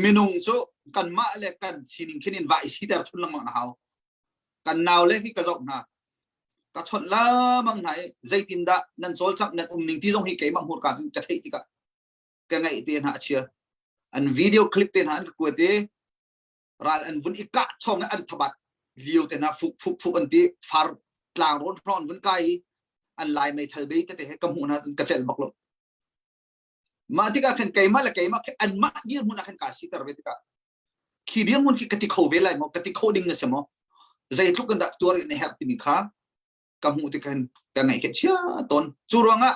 minung cu kanmah le kan sining khin in va i siter chun lengmang na hau kan nau le hi ka zoh hna ka chawnh lamang hna i zeitindah nan cawlcangh nan um ning ti zong hi keimah hmurka cun ka theih tikah ka ngaih te hna a chia an video clip te hna an ka kuat i ral an vun i kah chong an thabat lio te hna fuk fuk fuk an ti far tlang rawn hrawn vun kai i. An lai meithal bei tete he ka hmuh hna cun ka celh bak lo. Mah tikah khan keimah le keimah khi anmah dirhmun ah khan kaa siter ve tikah khi dirhmun khi ka ti kho ve lai maw ka ti kho ding a si maw zeitluk in dah tuar in a herh timi kha ka hmuh tikah khan ka ngaih ka chia tawn. Cu ruangah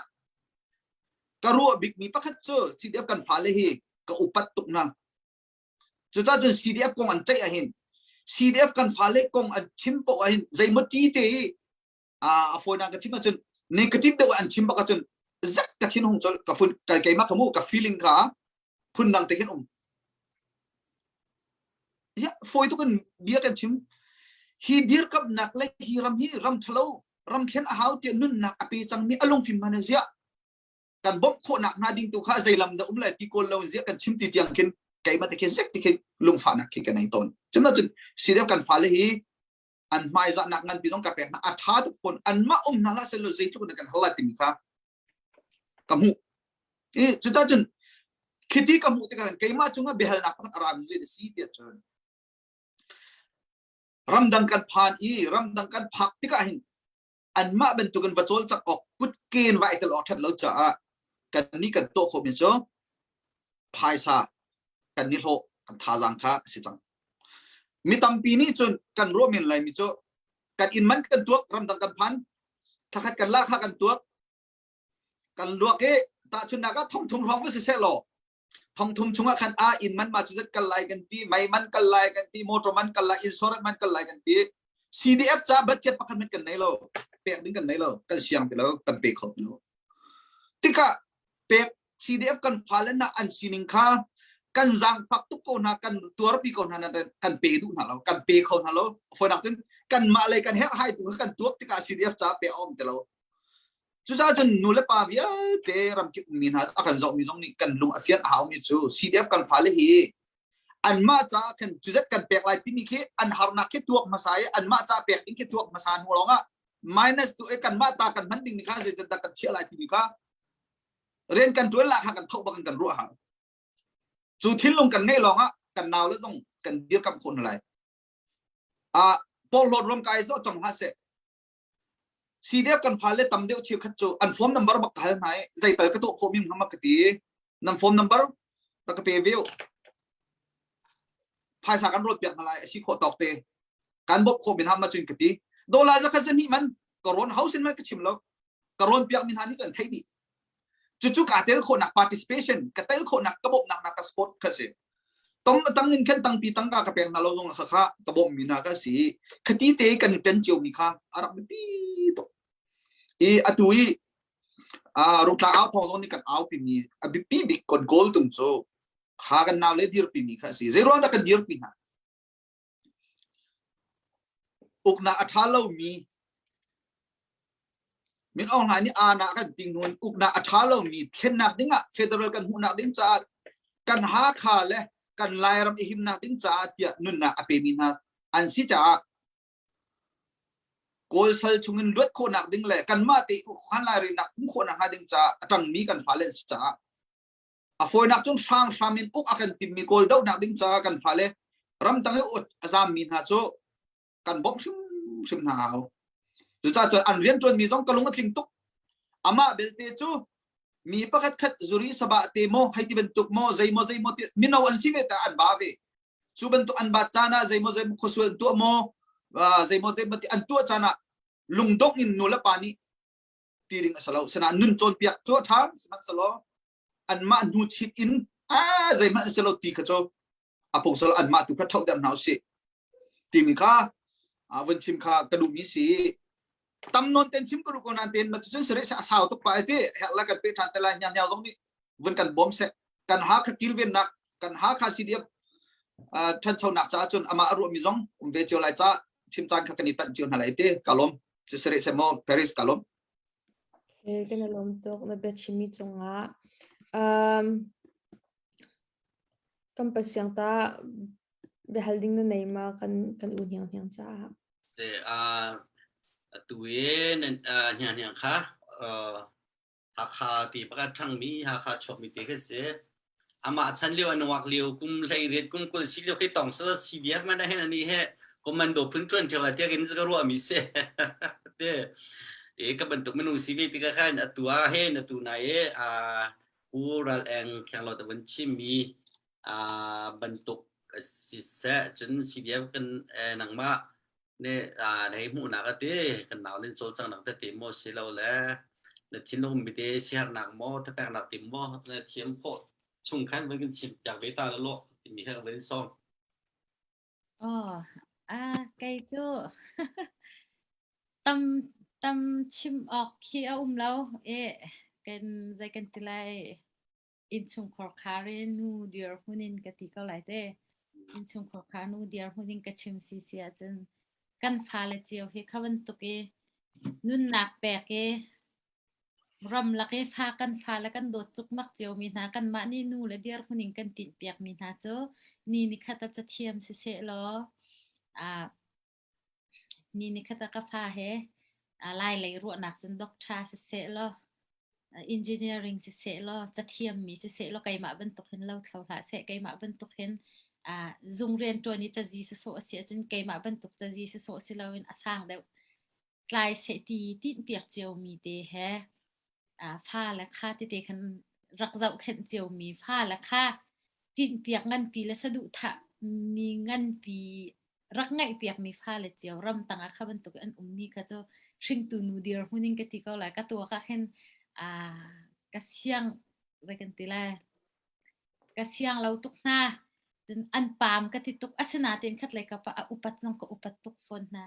ka ruah bikmi pakhat cu CDF kan fale hi ka upat tuk hna. Cucaah cun CDF kong an ceih ahhin CDF kan fale kong an chim paoh ahhin zeimaw ti te hi a fawinak ka chim ahcun negative deuh an chim bak ahcun zak ka thin hung col ka fun ka keimah ka mu ka feeling kha phun dang te khin um ya fawi tuk in bia kan chim hi dirkamnak le hi ram hi ram thalo ram thlen a hau tiah nunnak a pe cangmi a lungfim hman zia kan bawmh khawhnak hna ding tu kha zei lam dah um lai ti kawl lo zia kan chim ti tiang khin keimah te khin zek ti khin lungfahnak khi ka nei tawn cun cun CDF kan fale hi an hmaizahnak nganpi zong ka pek hna a ṭha tuk fawn anmah um hna hlah selaw zeitluk in kan hal lai timi kha ka hmuh i cucah cun khiti ka hmuh tikah keimah cungah biahalnak pakhat a rami zei a si tiah cun ramdang kan phan i ramdang kan phak tikah hin anmah bantukin va cawlcangh awk kutken va i tel awk ṭhat lo caah kan nih kan tuah khawhmi cu phaisa kan ni hlawh kan thazaang kha a si cang. Mi tampi nih cun kan ruah men laimi cu kan inn man kan tuak ramdang kan phan thakhat kan lak kha kan tuak kan luak i tahchunhnak ah thongthum hrawng va si seh law thongthum chungah khan a inn man ma cu zat kal lai kan ti mei man kal lai kan ti motor man kal lai insurance man kal lai kan ti CDF ca budget pakhat man kan nei lo pek ding kan nei lo kan siang ti lo kan pe kho ti lo tikah pek CDF kan fale na an sining kha kan zaangfak tuk ko hna kan tuarpi ko hna kan pe duh hna lo kan pe kho hna lo fonak cun kan mah le kan herh hai tu kha kan tuak tikah CDF ca pe a um ti lo Cucaah cun nu le pa vialte ramkip ummi hna a kan zohmi zong nih kan lung a fian a haumi cu CDF kan fale hi anmah caah kan cuzat kan pek lai timi khi an harnak khi tuak hmasa i anmah ca pek ding khi tuak hmasa hnu lawngah minus tu e kanmah ta kan hman ding kha zeican kan chiah lai timi kha rian kan tuan la kha kan thoh bak in kan ruah hau cu thinlung kan ngeih lawngah kan nau le zong kan dirkamh khawh hna lai a porhlawt ram kai zo chong ha seh CDF kan fale tam deuh cheukhat cu an phone number bak ka hal hna i zeital ka tuah khawh mi hna ka ti nan phone number ka pe ve phaisa kan rawt piak hna lai a si khawh tawk te kan bawmh khawh min hna cun ka ti dollar zakhat zahnih man ka rawn house in man ka chim lo ka rawn piak mi hna nih cun theih dih Cucu kaa tel khawhnak participation ka tel khawhnak ka bawmhnak nak ka support kha si. Tong tang in khan tangpi tangka ka pek hna lo zong kha kha ka bawmh mi hna ka si. Khati te kan i ṭen cio mi kha a rak biapi tuk. I atu i rungtla au thawng zong nih kan aupi mi a biapi bik kon goal tung cu kha kan nau le dirpi mi kha si. Zei ruang dah kan dirpi hna? Uknak a ṭha lomi Min Aung Hlaing nih aana kan ti hnu in uknak a ṭha lomi thlennak dingah federal kan hmuhnak ding caah kan Hakha le kan Lairam i himnak ding caah tiah nunnak a pemi hna an si caah Kawl sal chungin luat khawhnak ding le kanmah te ukhan lairelnak um khawhnak hnga ding caah a ṭangmi kan fale an si caah A fawinak cun hranghrам in uk a kan timmi Kawl dohnak ding caah kan fale ramtang i a zammi hna cu kan bawmh hrimhrim hna hau. Cucaah cun an rianṭuanmi zong ka lung a tling tuk. Amah belte cu mi pakhat khat zuri sabah te maw hei ti bantuk maw zeimaw zeimaw ti mino an si ve ta an ba ve. Cu bantuk an bat caan ah zeimaw zeimaw khuasual an tuah maw zeimaw zeimaw ti an tuah caan ah lungdongh in nu le pa nih ti ding a si lo. Sinain nun cawnpiak cu a ṭha sihmanhsehlaw anmah hnu chit in a zeihmanh a si lo ti kha cu a pungsal anmah tu kha ṭhoh deuh hna usih timi kha vun chim kha ka duhmi si tam nawn ten chim ka duh ko nain ten ma cun sare a sau tuk pa ti herh la kan pe ṭhan te lai nyang nyang zong nih vun kan bawm seh kan ha kha kilvennak kan ha kha CDF ṭhanchonak caah cun amah a ruahmi zong um ve cio lai ca chim caan kha kan i tanh cio hna lai te ka lawm cu sare se maw Paris ka lawm Okay, kan i lawm tuk na biachimmi cungah. Um, kan pasiang ta biahal ding na nei ma kan kan u hniang hniang caah. Se a atu i nan hniang hniang kha Hakha ti pakhat ṭhangmi Hakha chuakmi te khi si. Amah chan lio a nungak lio kum 18 kum 20 si lio khi tong sa CDF man hen ani he commando phun ṭuan ṭheu tiah kin ka ruahmi si. Te. E ka bantuk minung si ve tikah khan atu ah hen atu nai e a Pu Ral Eng Khenglawt a vun chimmi bantuk siseh cun CDF kan nangmah nih na hei hmuhnak a ti kan nau nin cawlcanghnak tete maw si lo le na thinlung mi te siaherhnak maw thapeknak tim maw na thiam khawh chung khan van kan chim piak ve ta la law timi kha van sawm. Oh, ah, kei cu tam tam chim awk khi a um lo e kan zei kan ti lai Innchungkhar khar i nu dirhmun in ka ti ko lai te. Innchungkhar khar nu dirhmun in ka chim si si ahcun kan fale cio hi kha bantuk i nunnak pek i ramlak i fa kan fale kan dawt cukmak ciomi hna kanmah nih nu le dirhmun in kan tinhpiakmi hna cu ni nikhat ah cathiam siseh law ah Ni nikhat ah ka fa he Lailei ruahnak cun doctor siseh law engineering siseh law cathiammi siseh law keimah bantuk hin lothlo hlah seh keimah bantuk hin zung rianṭuan i cazi sawsawh a si ahcun keimah bantuk cazi sawsawh si loin a sang deuh tlai seh ti tinhpiak ciomi te he fale kha tete khan rak zohkhenh ciomi fale kha tinhpiak nganpi le saduhthah mi nganpi rak ngaihpiakmi fale cio ramtang ah kha bantuk an ummi kha cu hringtu nu dirhmun in ka ti ko lai ka tuak ah khin ka siang zei kan ti lai ka siang lo tuk hna cun an paam ka ti tuk asinain khatlei kap ah a upat zong ka upat tuk fawn hna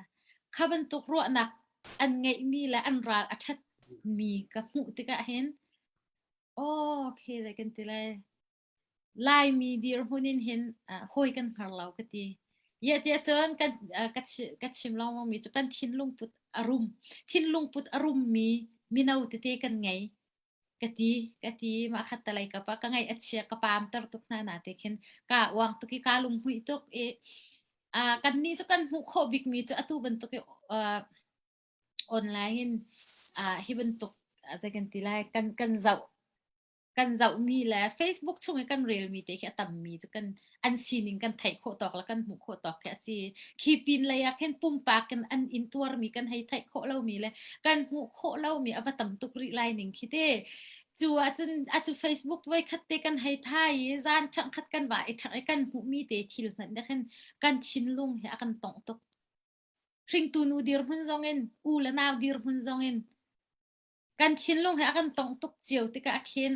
kha bantuk ruahnak an ngeihmi le an ral a ṭhatmi ka hmuh tikah hin oh okay zei kan ti lai Laimi dirhmun in hin hawi kan hngar lo ka ti. Iah tiah cun kan ka chim lengmang mi cu kan thinlung put a rum. Thinlung put a rummi mino tete kan ngei ka ti ka ti mah khat talei kap ah ka ngaih a chia ka paam ter tuk hna na te khin ka uang tuk i ka lunghmuih tuk i kan nih cu kan hmuh khawh bikmi cu atu bantuk i online in hi bantuk zei kan ti lai kan kan zoh kan zohmi le Facebook chung i kan relmi te khi a tammi cu kan an sining kan theih khawh tawk le kan hmuh khawh tawk khi a si. Khi pin lei ah khin pumpak in an intuarmi kan hei theih khawh lomi le kan hmuh khawh lomi a va tam tuk rih lai ning khi te. Cu ahcun acu Facebook voi khat te kan hei thai i zan ṭhangh khat kan va i ṭhangh i kan hmuhmi te thil hmanh nih khin kan thinlung hi a kan tongh tuk. Hringtu nu dirhmun zong in, u le nau dirhmun zong in Kan thinlung he a kan tongh tuk cio tikah khin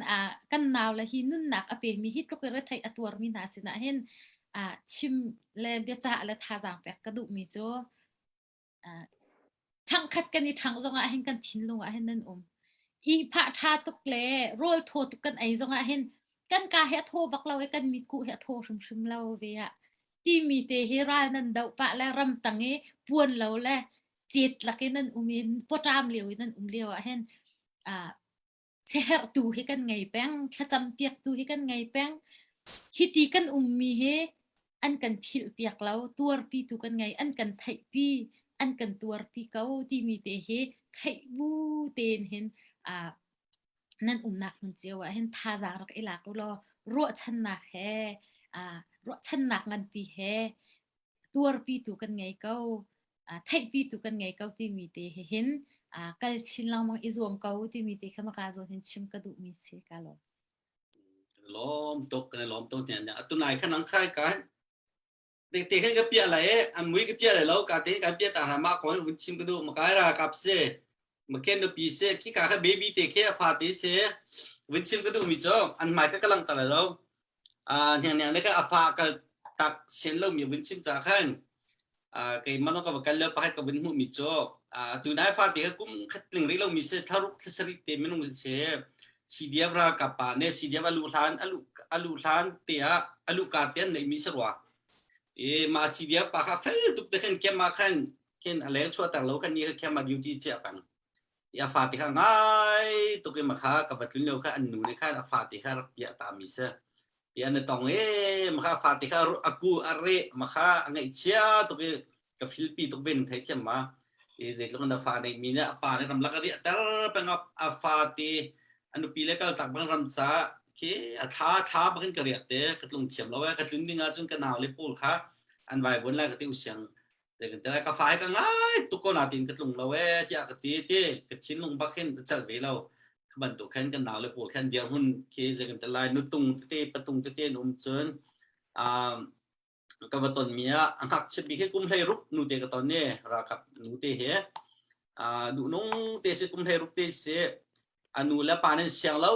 kan naule hi nunnak a pemi hi tluk i retheih a tuarmi hna sinah hin chim le biacah le thazaang pek ka duhmi cu ṭhangkhat kan i ṭhangh zongah hin kan thinlung ah hin nan um. Ihphah ṭha tuk le rawl thaw tuk kan ei zongah hin kan kaa hi a thaw bak lo i kan mitkuh hi a thaw hrimhrim lo ve ah timi te hi ral nan doh pah le ramtang i puan lo le cet lakin an um in pawṭam lio in an um lio ah hin siaherhtu hi kan ngei peng thlacam piaktu hi kan ngei peng hiti kan ummi hi an kan philh piak lo tuarpi tu kan ngei an kan theihpi an kan tuarpi ko timi te hi theih bu tein hin nan umnak hmun cio ah hin thazaang rak i lak u law ruahchannak he ruahchannak nganpi he tuarpitu kan ngei ko, theihpitu kan ngei ko timi te hi hin kal chin lengmang i zuam ko timi te kha maka zawn hin chim ka duhmi si ka lawm. Lawm tuk kan lawm tuk ne atu nai khan ang khai kan te khan ka pia lai an mui ka pia lai lo ka te kan pia ta na ma ko vun chim ka du ma kai ra kap se ma ken no pi se khi ka kha baby te khe fa te se vun chim ka du mi cho an mai ka kalang ta lai lo Hnianghniang le kha a fa kal tak sian lomi vun chim ca khan keimah zong ka va kal lio pakhat ka vun hmuhmi cu tunai fate kha kum khat tling rih lomi si thlaruk thlasarih te minung si CDF ralkap pa nih CDF a luh hlan a luh hlan te ah a luh ka te an neihmi si rua. I mah CDF pa kha fel tuk te khan kem ah khan khin a leng chuahter lo khan ni kha kem ah duty chiah peng. I a fate kha ngai tuk i makha ka va tlun lio kha an nu nih khan a fate kha rak piah ta mi si. I an i tong i makha a fate kha a ku a reh makha a ngaihchia tuk i ka filpi tuk ve nan thei thiam ma. I zeitluk in a fa nei mi nih a pa nih ramlak a riah ter peng a fate a nupi le kal tak bang ram ca khi a thla thla bak in ka riak te ka tlung thiam lo e ka tlun ding ahcun ka nau le pawl kha an vai vuan lai ka ti usiang. Ka fa ka ngai tuk ko na tin ka tlung lo e tiah ka ti ti ka thinlung bak hin cal ve lo. Ka bantuk khan kan nau le pawl khan dirhmun khi zei kan lai nutung tete patung tete an um cun um ka va ton mi ah a ngakchia bik hi kum 16 nu te ka ton i ralkap nu te he duhnung te si kum 16 te si a nu le pa nan siang lo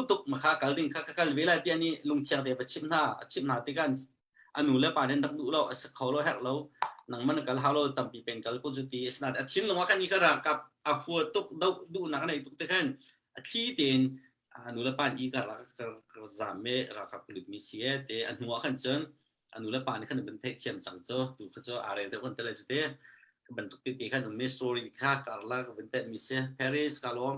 tuk ma kha kal ding kha ka kal ve lai ti ani lungthiang te va chim hna a chim hna tikah a nu le pa nan rak duh lo a si kho lo herh lo nangman kal hau lo tampi pen kal ko cu ti asinain a thinlung ah khan i ka ralkap a hua tuk do duhnak a nei tuk te khan a thli tein a nu le pa i ka ka zam me ralkap ka lut mi si e te a hnu ah khan cun a nu le pa nih khan ban theih thiam cang cu tu kha cu a rel deuh kan te lai cu te bantuk te te khan um mi story kha karla ka van tet mi si Paris ka lawm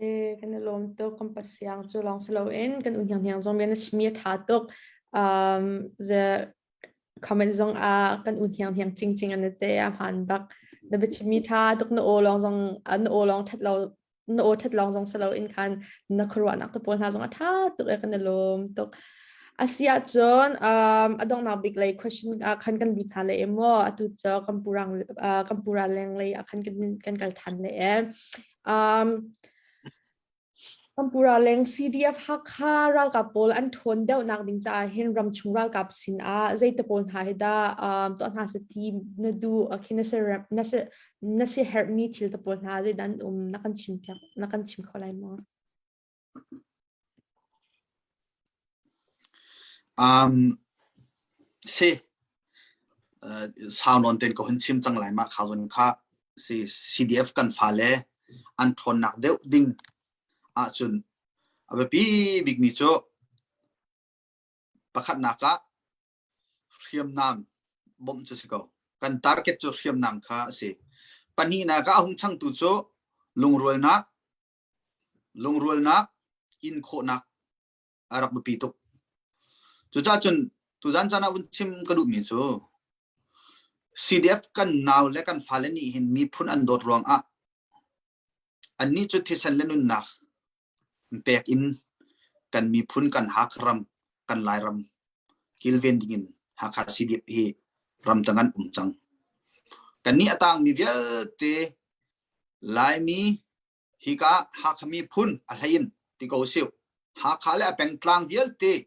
E, kan i lawm tuk kan pasiang cu lawng si loin kan u hniang hniang zong bia na chimmi a tha tuk um the comment zong ah kan u hniang hniang cing cing an te a hmaan bak na biachimmi tha tuk na aw lawng zong na aw lawng that lo na aw that lawng zong si loin khan na khuaruahnak te pawl hna zong a tha tuk e kan i lawm tuk Asi ahcun um, a donghnak bik lei question ah khan kan lut hna le maw atu cu kan purang uh, kan pura leng lei ah khan kan kan kal than le e um, kan pura leng CDF Hakha ralkap pawl an ṭhawn deuhnak ding caah hin ramchung ralkap sin ah zeite pawl hna hi dah um, tuah hna seh ti na duh khi na si na si na si herhmi thil te pawl hna zeidah an um na kan chim piak na kan chim kho lai maw? Um, si uh, sau nawn ten ka hun chim cang lai ma kha zon kha si CDF kan fale an ṭhawnnak deuh ding ahcun a biapi bikmi cu pakhatnak ah hriamnam bawmh cu si ko. Kan target cu hriamnam kha a si. Pahnihnak ah a hung changtu cu lungrualnak lungrualnak in khawhnak a rak biapi tuk. Cucaah cun tuzan caan ah vun chim ka duhmi cu CDF kan nau le kan fale nih hin miphun an dawt ruangah annih cu thisen le nunnak pek in kan miphun kan Hakha ram kan Lairam kilven dingin Hakha CDF hi ramtang an um cang. Kannih a tangmi vialte Laimi hika Hakha miphun a hlei in ti ko usih. Hakha le a pengtlang vialte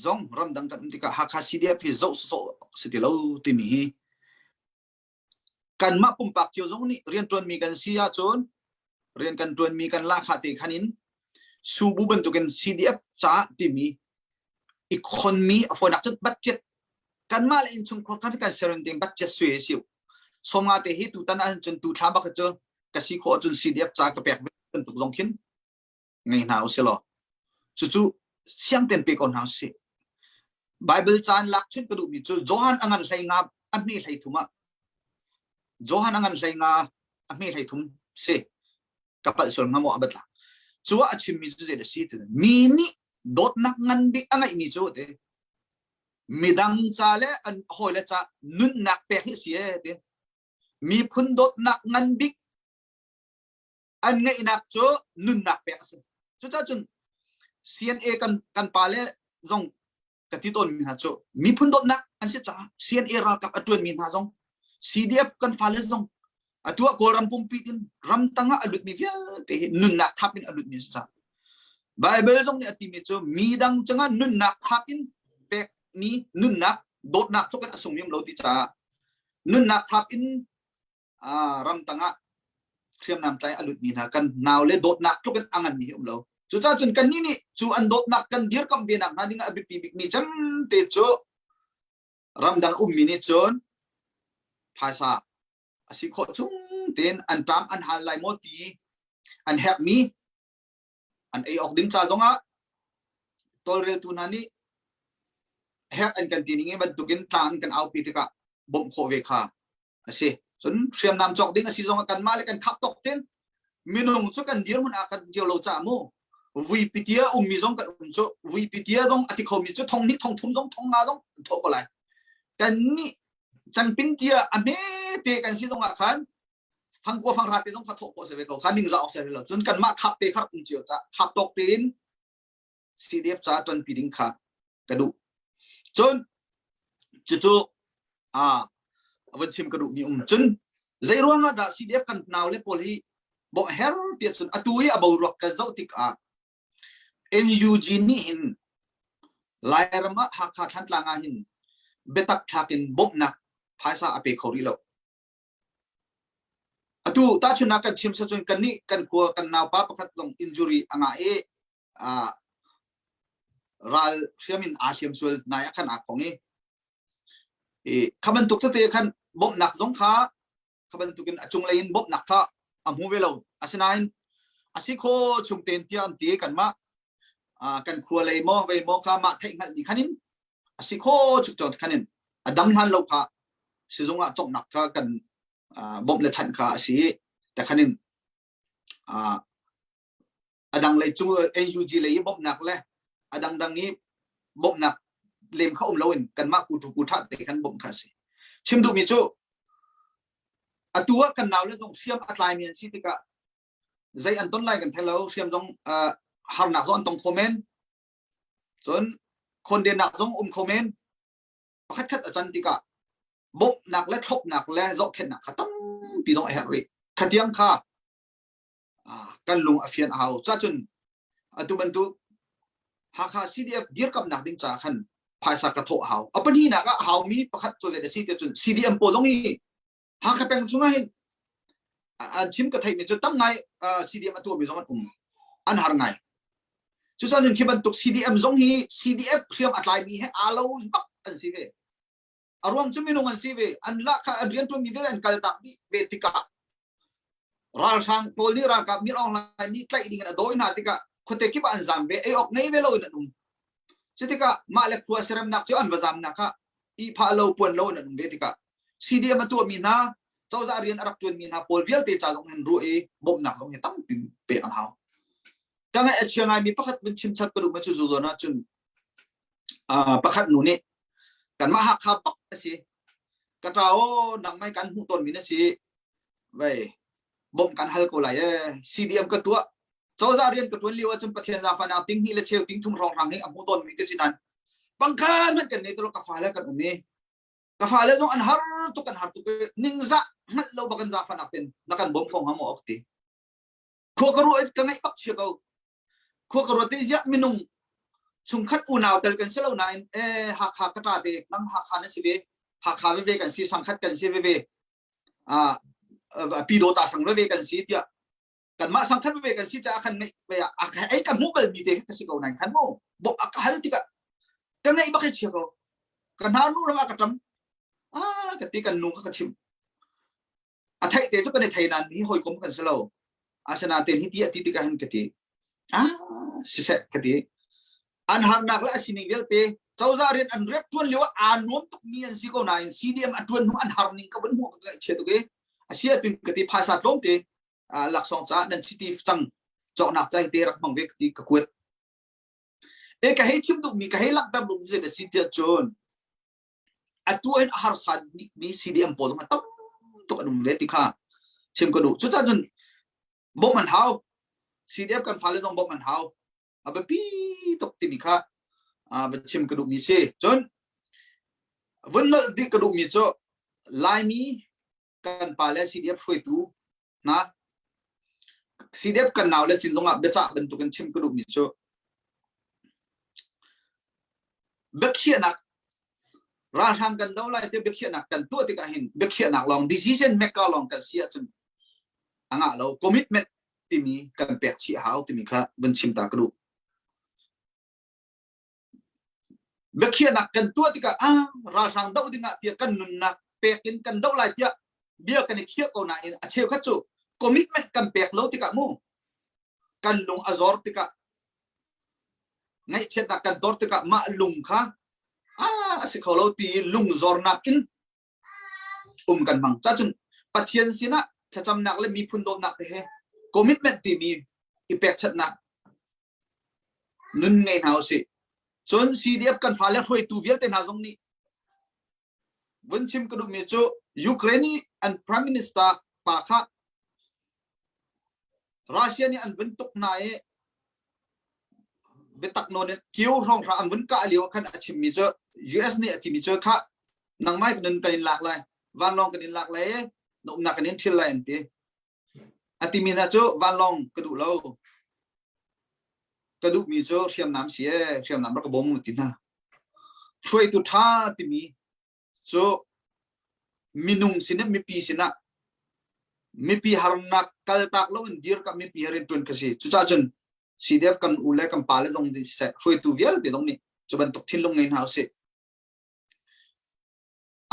zong ramdang kan um tikah Hakha CDF hi zoh sawsawh si ti lo timi hi kanmah pumpak cio zong nih rianṭuanmi kan si ahcun rian kan ṭuanmi kan lahkhah te khan in subu bantukin CDF caah timi i khonmi a fawinak cun budget kanmah le innchungkhar khan kan ser ding budget sui si somnga te hi tutan ah cun tu thla bak cu ka si khawh cun CDF ca ka pek bantuk zong khin ngei hna usih law cucu siang ten pe ko hna usih Bible caan lak chun ka duhmi cu Johan a ngan hlei nga a hme hlei thum ah Johan a ngan hlei nga a hme hlei thum si ka palh sual hnga maw a batla cu ah a chimmi cu zei a si ti mi nih dawtnak ngan bik a ngeihmi cu te midang ca le an hawile ca nunnak pek hi si e ti miphun dawtnak ngan bik an ngeihnak cu nunnak pek a si cucaah cun CNA kan kan pa le zong ka ti tawn mi hna cu miphun dawtnak an si caah CNA ralkap a tuan mi hna zong CDF kan fale zong atu ah Kawlram pumpi in ramtang ah a lut mi vialte hi nunnak thap in a lut mi si caah Bible zong nih a timi cu mi dang cungah nunnak thap in pek mi nunnak dawtnak tluk in a sung lo ti caah nunnak thap in ramtang ah hriamnam tlai a lutmi hna kan nau le dawtnak tluk in a nganmi hi um lo cucaah cun kannih nih cu an dawtnak kan dirkamh ve nak hna ding ah a biapi bikmi cem te cu ramdang ummi nih cun phaisa a si khawh chung tein an ṭam an hal lai maw ti an herhmi an ei awk ding ca zongah tawlreltu hna nih herh an kan ti ning bantukin tlang an kan aupi tikah bawmh khawh ve kha a si cun hriamnam cawk ding a si zongah kanmah le kan khap tawk tin minung cu kan dirhmun ah kan cio lo caah mu vui pitia ummi zong kan um cu vui pitia zong a ti khomi cu thong hnih thong thum zong thong nga zong an thawh ko lai kan nih cangpin tia a hme te kan si zongah khan fangkua fangra te zong kha thawh khawh se ve ko kha ning za awk se lo cun kanmah khap te kha um cio ca khap tawk tein CDF ca ṭanpi ding kha ka duh. Cun cucu A van chim ka duh mi um. Cun zei ruang ah dah CDF kan nau le pawl hi bo her tiah cun atu i a boruak kan zoh tikah NUG nih hin Lairam ah Hakha Thlantlang ah hin biatak thlak in bawmhnak phaisa a pe kho rih lo. Atu tahchunhnak kan chim cun kannih kan khua kan naupa pakhat zong injury a ngah i ral hriam in aa hliam sual nai ah khan aa khong i kha bantuk tete khan bawmhnak zong kha kha bantukin a cunglei in bawmhnak kha a hmu ve lo. Asinain a si kho chung tein tiah an ti kanmah kan khua lei maw vei maw kha mah theih hngalh ni khan in a si kho chuk chon khan in a dam hlan lo kha sizung ah cawknak kha kan bawmh le chanh kha a si te khan in a dang lei cu NUG lei i bawmhnak le a dangdang i bawmhnak lem kha um loin kanmah kutu ku tha te khan bawmh kha a si. Chim duhmi cu atu ah kan nau le zong hriam a tlaimi an si tikah zei an ton lai kan thei lo hriam zong harnak zong an tong kho men cun khondennak zong um kho men pakhat khat a can tikah bawmhnak le thlopnak le zohkhenhnak kha tampi zong a herh rih khatiang kha kan lung a fian a hau cacun atu bantuk Hakha CDF dirkamnak ding caah khan phaisa ka thawh a hau a pahnihnak ah a haumi pakhat cu zei a si tiah cun CDM pawl zong hi Hakha peng chungah hin an chim ka theihmi cu tam ngai CDM a tuahmi zong an um an har ngai cucaah khi bantuk CDM zong hi CDF hriam a tlaimi he aa lo bak an si ve a ruang cu minung an si ve an lahkhah an rianṭuanmi vialte an kal tak dih ve tikah ralhrang pawl nih ralkap Min Aung Hlaing nih tlaih ding in a dawi hna tikah khuate kip ah an zam ve ei awk ngei ve lo in an um cu tikah mah le khua seremnak cu an va zamnak ah ihphah lo puan lo in an um ve tikah CDM a tuahmi hna cozah rian a rak ṭuanmi hna pawl vialte ca zong hin ruah i bawmhnak zong hi tampi pek an hau ka ngaih a chia ngaimi pakhat vun chim chap ka duh ma cu zu zawn ahcun pakhat nu nih kanmah Hakha bak a si ka ṭa aw nangmai kan hmuh tawnmi na si vei bawmh kan hal ko lai e CDM ka tuah cozah rian ka ṭuan lio ahcun Pathian zaangfahnak ting hnih le cheu ting thum hrawnghrang hi a hmu tawnmi ka si nain pangkhan hmanh kan nei ka fale kan um i ka fale zong an har tuk kan har tuk ningzah hngalh lo bakan zaangfahnak ten na kan bawm kho hnga maw ok ti khua ka ruah ka ngaih bak chia ko khua ka ruat te ziah minung chungkhat unau tel kan si lo nain e Hakha ka ṭa te nang Hakha na si ve Hakha veve kan si sangkhat kan si veve a pi dawta sang veve kan si tiah kanmah sangkhat veve kan si caah khan ngeih ve ah ei ka hmuh bal mi te ka si ko nain khan mu bok a ka hal tikah ka ngeih bak chia ko ka hna nu rang ka ṭam ah ka ti kan nu kha ka chim a theih te cu kan i thei nain mi hawikom kan si lo asinain hi ti a ti tikah hin ka ti ah siseh ka ti an harnak le a sining vialte cozah rian an riak tuan lio ah aa nuam tuk mi an si ko nain CDM a tuan hnu an har ning ka vun hmuh ka chia tuk i a sia tun ka ti phaisa tlawm te laksawng caah nan chiti cang cawknak cai te rak hmang ve ka ti ka kuat e ka hei chim duh mi ka hei langhter duh mi zei na si tiah cun atu hin a harsa mi CDM pawl zong tam tuk an um ve ti kha chim ka duh cucaah cun bawmh an hau CDF kan fale zong bawmh an hau a biapi tuk timi kha va chim ka duhmi si cun vun nolh dih ka duhmi cu Laimi kan pa le CDF hruaitu hna CDF kan nau le cin zongah biacah bantukin chim ka duhmi cu biakhiahnak ralhrang kan do lai te biakhiahnak kan tuah tikah hin biakhiahnak lawng decision maker lawng kan si ahcun a ngah lo commitment timi kan pek chih a hau timi kha vun chim ta ka duh biakhiahnak kan tuah tikah ah ralhrang doh dingah tiah kan nunnak pek in kan doh lai tiah bia kan i khiah ko nain a cheukhat cu commitment kan pek lo tikah mu kan lung a zor tikah ngaihchiatnak kan tor tikah mah lung kha ah a si kho lo ti lung zornak in um kan hmang cacun Pathian sinah thlacamnak le miphun dawtnak te he commitment timi i pekchanhnak nun ngei hna usih cun CDF kan fale hruaitu vialte hna zong nih vun chim ka duhmi cu Ukraine i an prime minister pa kha Russia nih an vun tuk hna i biatak nawn in Kyiv hrawng hra an vun kah lio khan a chimmi cu US nih a timi cu kha. Nangmah nun kan in lak lai. Vanlawng kan in lak lai i na umnak kan in ṭhil lai an ti. A timi hna cu vanlawng ka duh lo. Ka duhmi cu hriamnam si ee, hriamnam rak ka bawm u ti hna. Hruaitu ṭha timi cu minung sinah mipi sinah mipi harnak kaltak loin dirkamh mipi he rianṭuan kha si. Cucaah cun CDF kan u le kan pa le zong nih siseh hruaitu vialte zong nih cu bantuk thinlung ngei hna usih.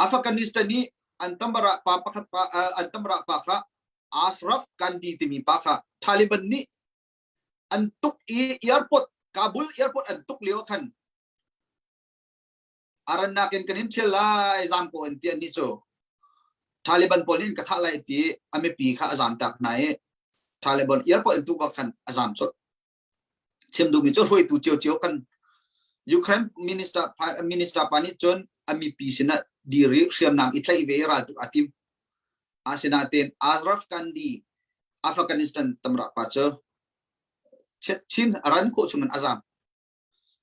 Afghanistan nih an tambara pa pakhat pa an tambara pa kha Ashraf Gandhi timi pa kha Taliban nih an tuk i airport Kabul airport an tuk lio khan arannak in kan in thial lai zam ko an ti an nih cu Taliban pawl nih in ka thah lai ti a mipi kha a zam tak hna i Taliban airport in tuk ah khan a zam colh chim duhmi cu hruaitu cio kan Ukraine minister minister pa nih cun a mipi sinah dir i hriamnam i tlaih ve i raltuk a tim asinain Ashraf Ghani Afghanistan tamra pa cu chin ran khawh chungin a zam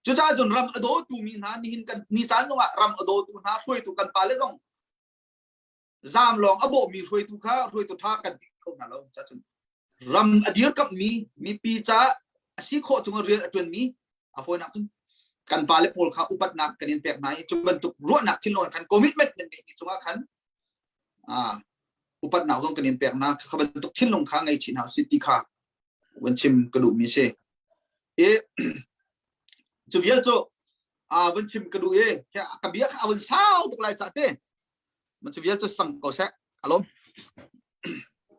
Cucaah cun ram a dawtu mi hna nihin kan ni caan zongah ram a dawtu hna hruaitu kan pale zong zaam lawng a bawhmi hruaitu kha hruaitu ṭha kan ti kho hna lo. Cun ram a dirkamhmi mipi caah a si khawh chung rian a ṭuanmi a fawinak cun kan pale pawl kha upatnak kan in pek hna i cu bantuk ruahnak thinlung khan commitment nan ngeihmi cungah khan upatnak zong kan in pek hna kha bantuk thinlung kha ngei chin hna usih ti kha van chim ka duhmi si. I cu vial cu a van chim ka duh i ka bia kha a van sau tuk lai ca te ma cu vial cu sang ko seh alom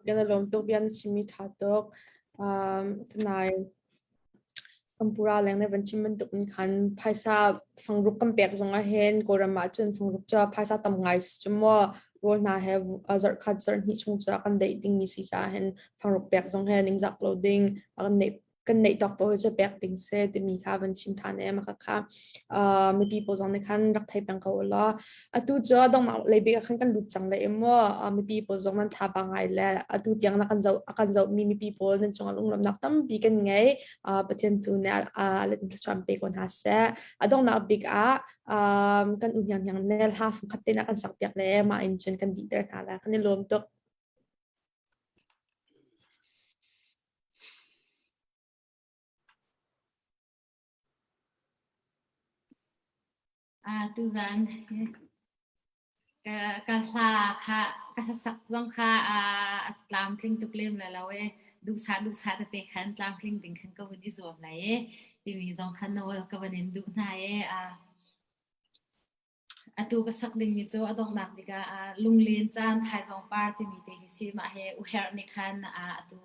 Kan alom tuk bia na chimmi tha tuk um tunai Kampura leng ne van chim bantuk in khan phaisa fangruk kan pek zong ah hin Kawlram ah cun fangruk cu phaisa tam ngai si cu maw rawl hna he zarh khat zarh hnih chung cu kan deih ding mi si caah hin fangruk pek zong he ningzak lo ding kan neih kan neih tawk paoh cu pek ding si timi kha van chim than e maka kha mipi pawl zong nih khan rak thei peng ko law atu cu donghnak lei bik ah khan kan lut cang le maw mipi pawl zong nan tha ba ngai le atu tiang na kan zoh a kan zoh mi mipi pawl nan cungah lunglawmhnak tampi kan ngei Pathian tu nih a let thluachuah pe ko hna seh a donghnak bik ah kan u hniang hniang ne hla fungkhat te na kan sak piak le mah in cun kan dihter hna la kan i lawm tuk Tuzan ka ka hla kha ka hlasak zong kha a tlamtling tuk lem lai lo i duhsah duhsah tete khan tlamtling ding khan ka vun i zuam lai i timi zong kha nawl ka van in duh hna i Atu ka sak dingmi cu a donghnak bik ah lunglen caan phaizawng par timi te hi si. Mah hi uherh nih khan atu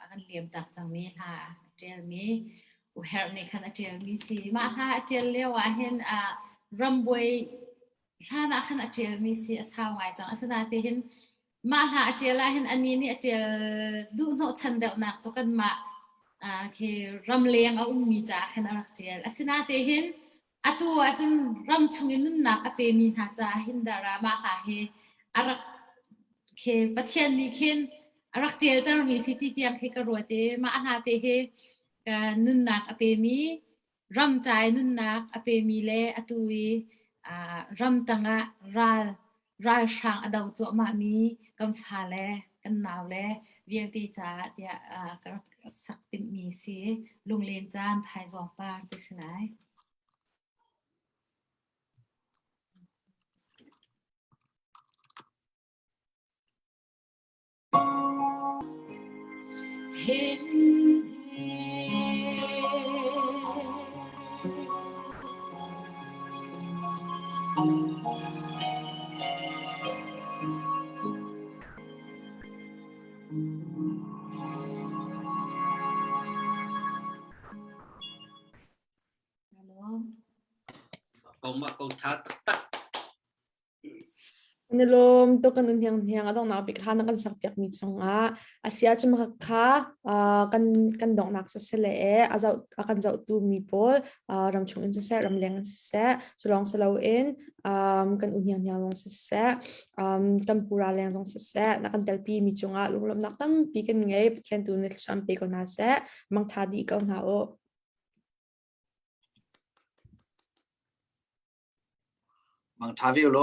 a kan liamtak cangmi hla a ṭialmi uherh nih khan a ṭialmi si. Mah hla a ṭial lio ah hin rambuai hlan ah khan a ṭialmi si a sau ngai cang. Asinain hin mah hla a ṭial ah hin anih nih a ṭial duh hnawhchan deuhnak cu kanmah khi ramleng a ummi caah khan a rak ṭial. Asinain hin Atu ahcun ramchung i nunnak a pemi hna caah hin dahra mah hla hi a rak khi Pathian nih khin a rak ṭialtermi si ti tiang khi ka ruat i mah hla te hi ka nunnak a pemi ram ca i nunnak a pemi le atu i ram tangah ral ralhrang a do cuahmahmi kan fale kan naule vialte caah tiah ka rak sak timhmi si lunglen caan phaizawng par ti si lai. Ko mah ko tha taktak. Kan i lawm tuk kan un hiang a donghnak bik hla na kan sak piak mi cungah a si ahcun mah kha kan kan donghnak cu si le a zoh a kan zohtu mi pawl ramchung in siseh ramleng in siseh culawng si loin kan u hniang hniang zong siseh kan pura leng zong siseh na kan telpi mi cungah lunglawmhnak tampi kan ngei Pathian tu nih thluachuah pe ko hna seh mangtha dih ko hna u. Mangtha ve law.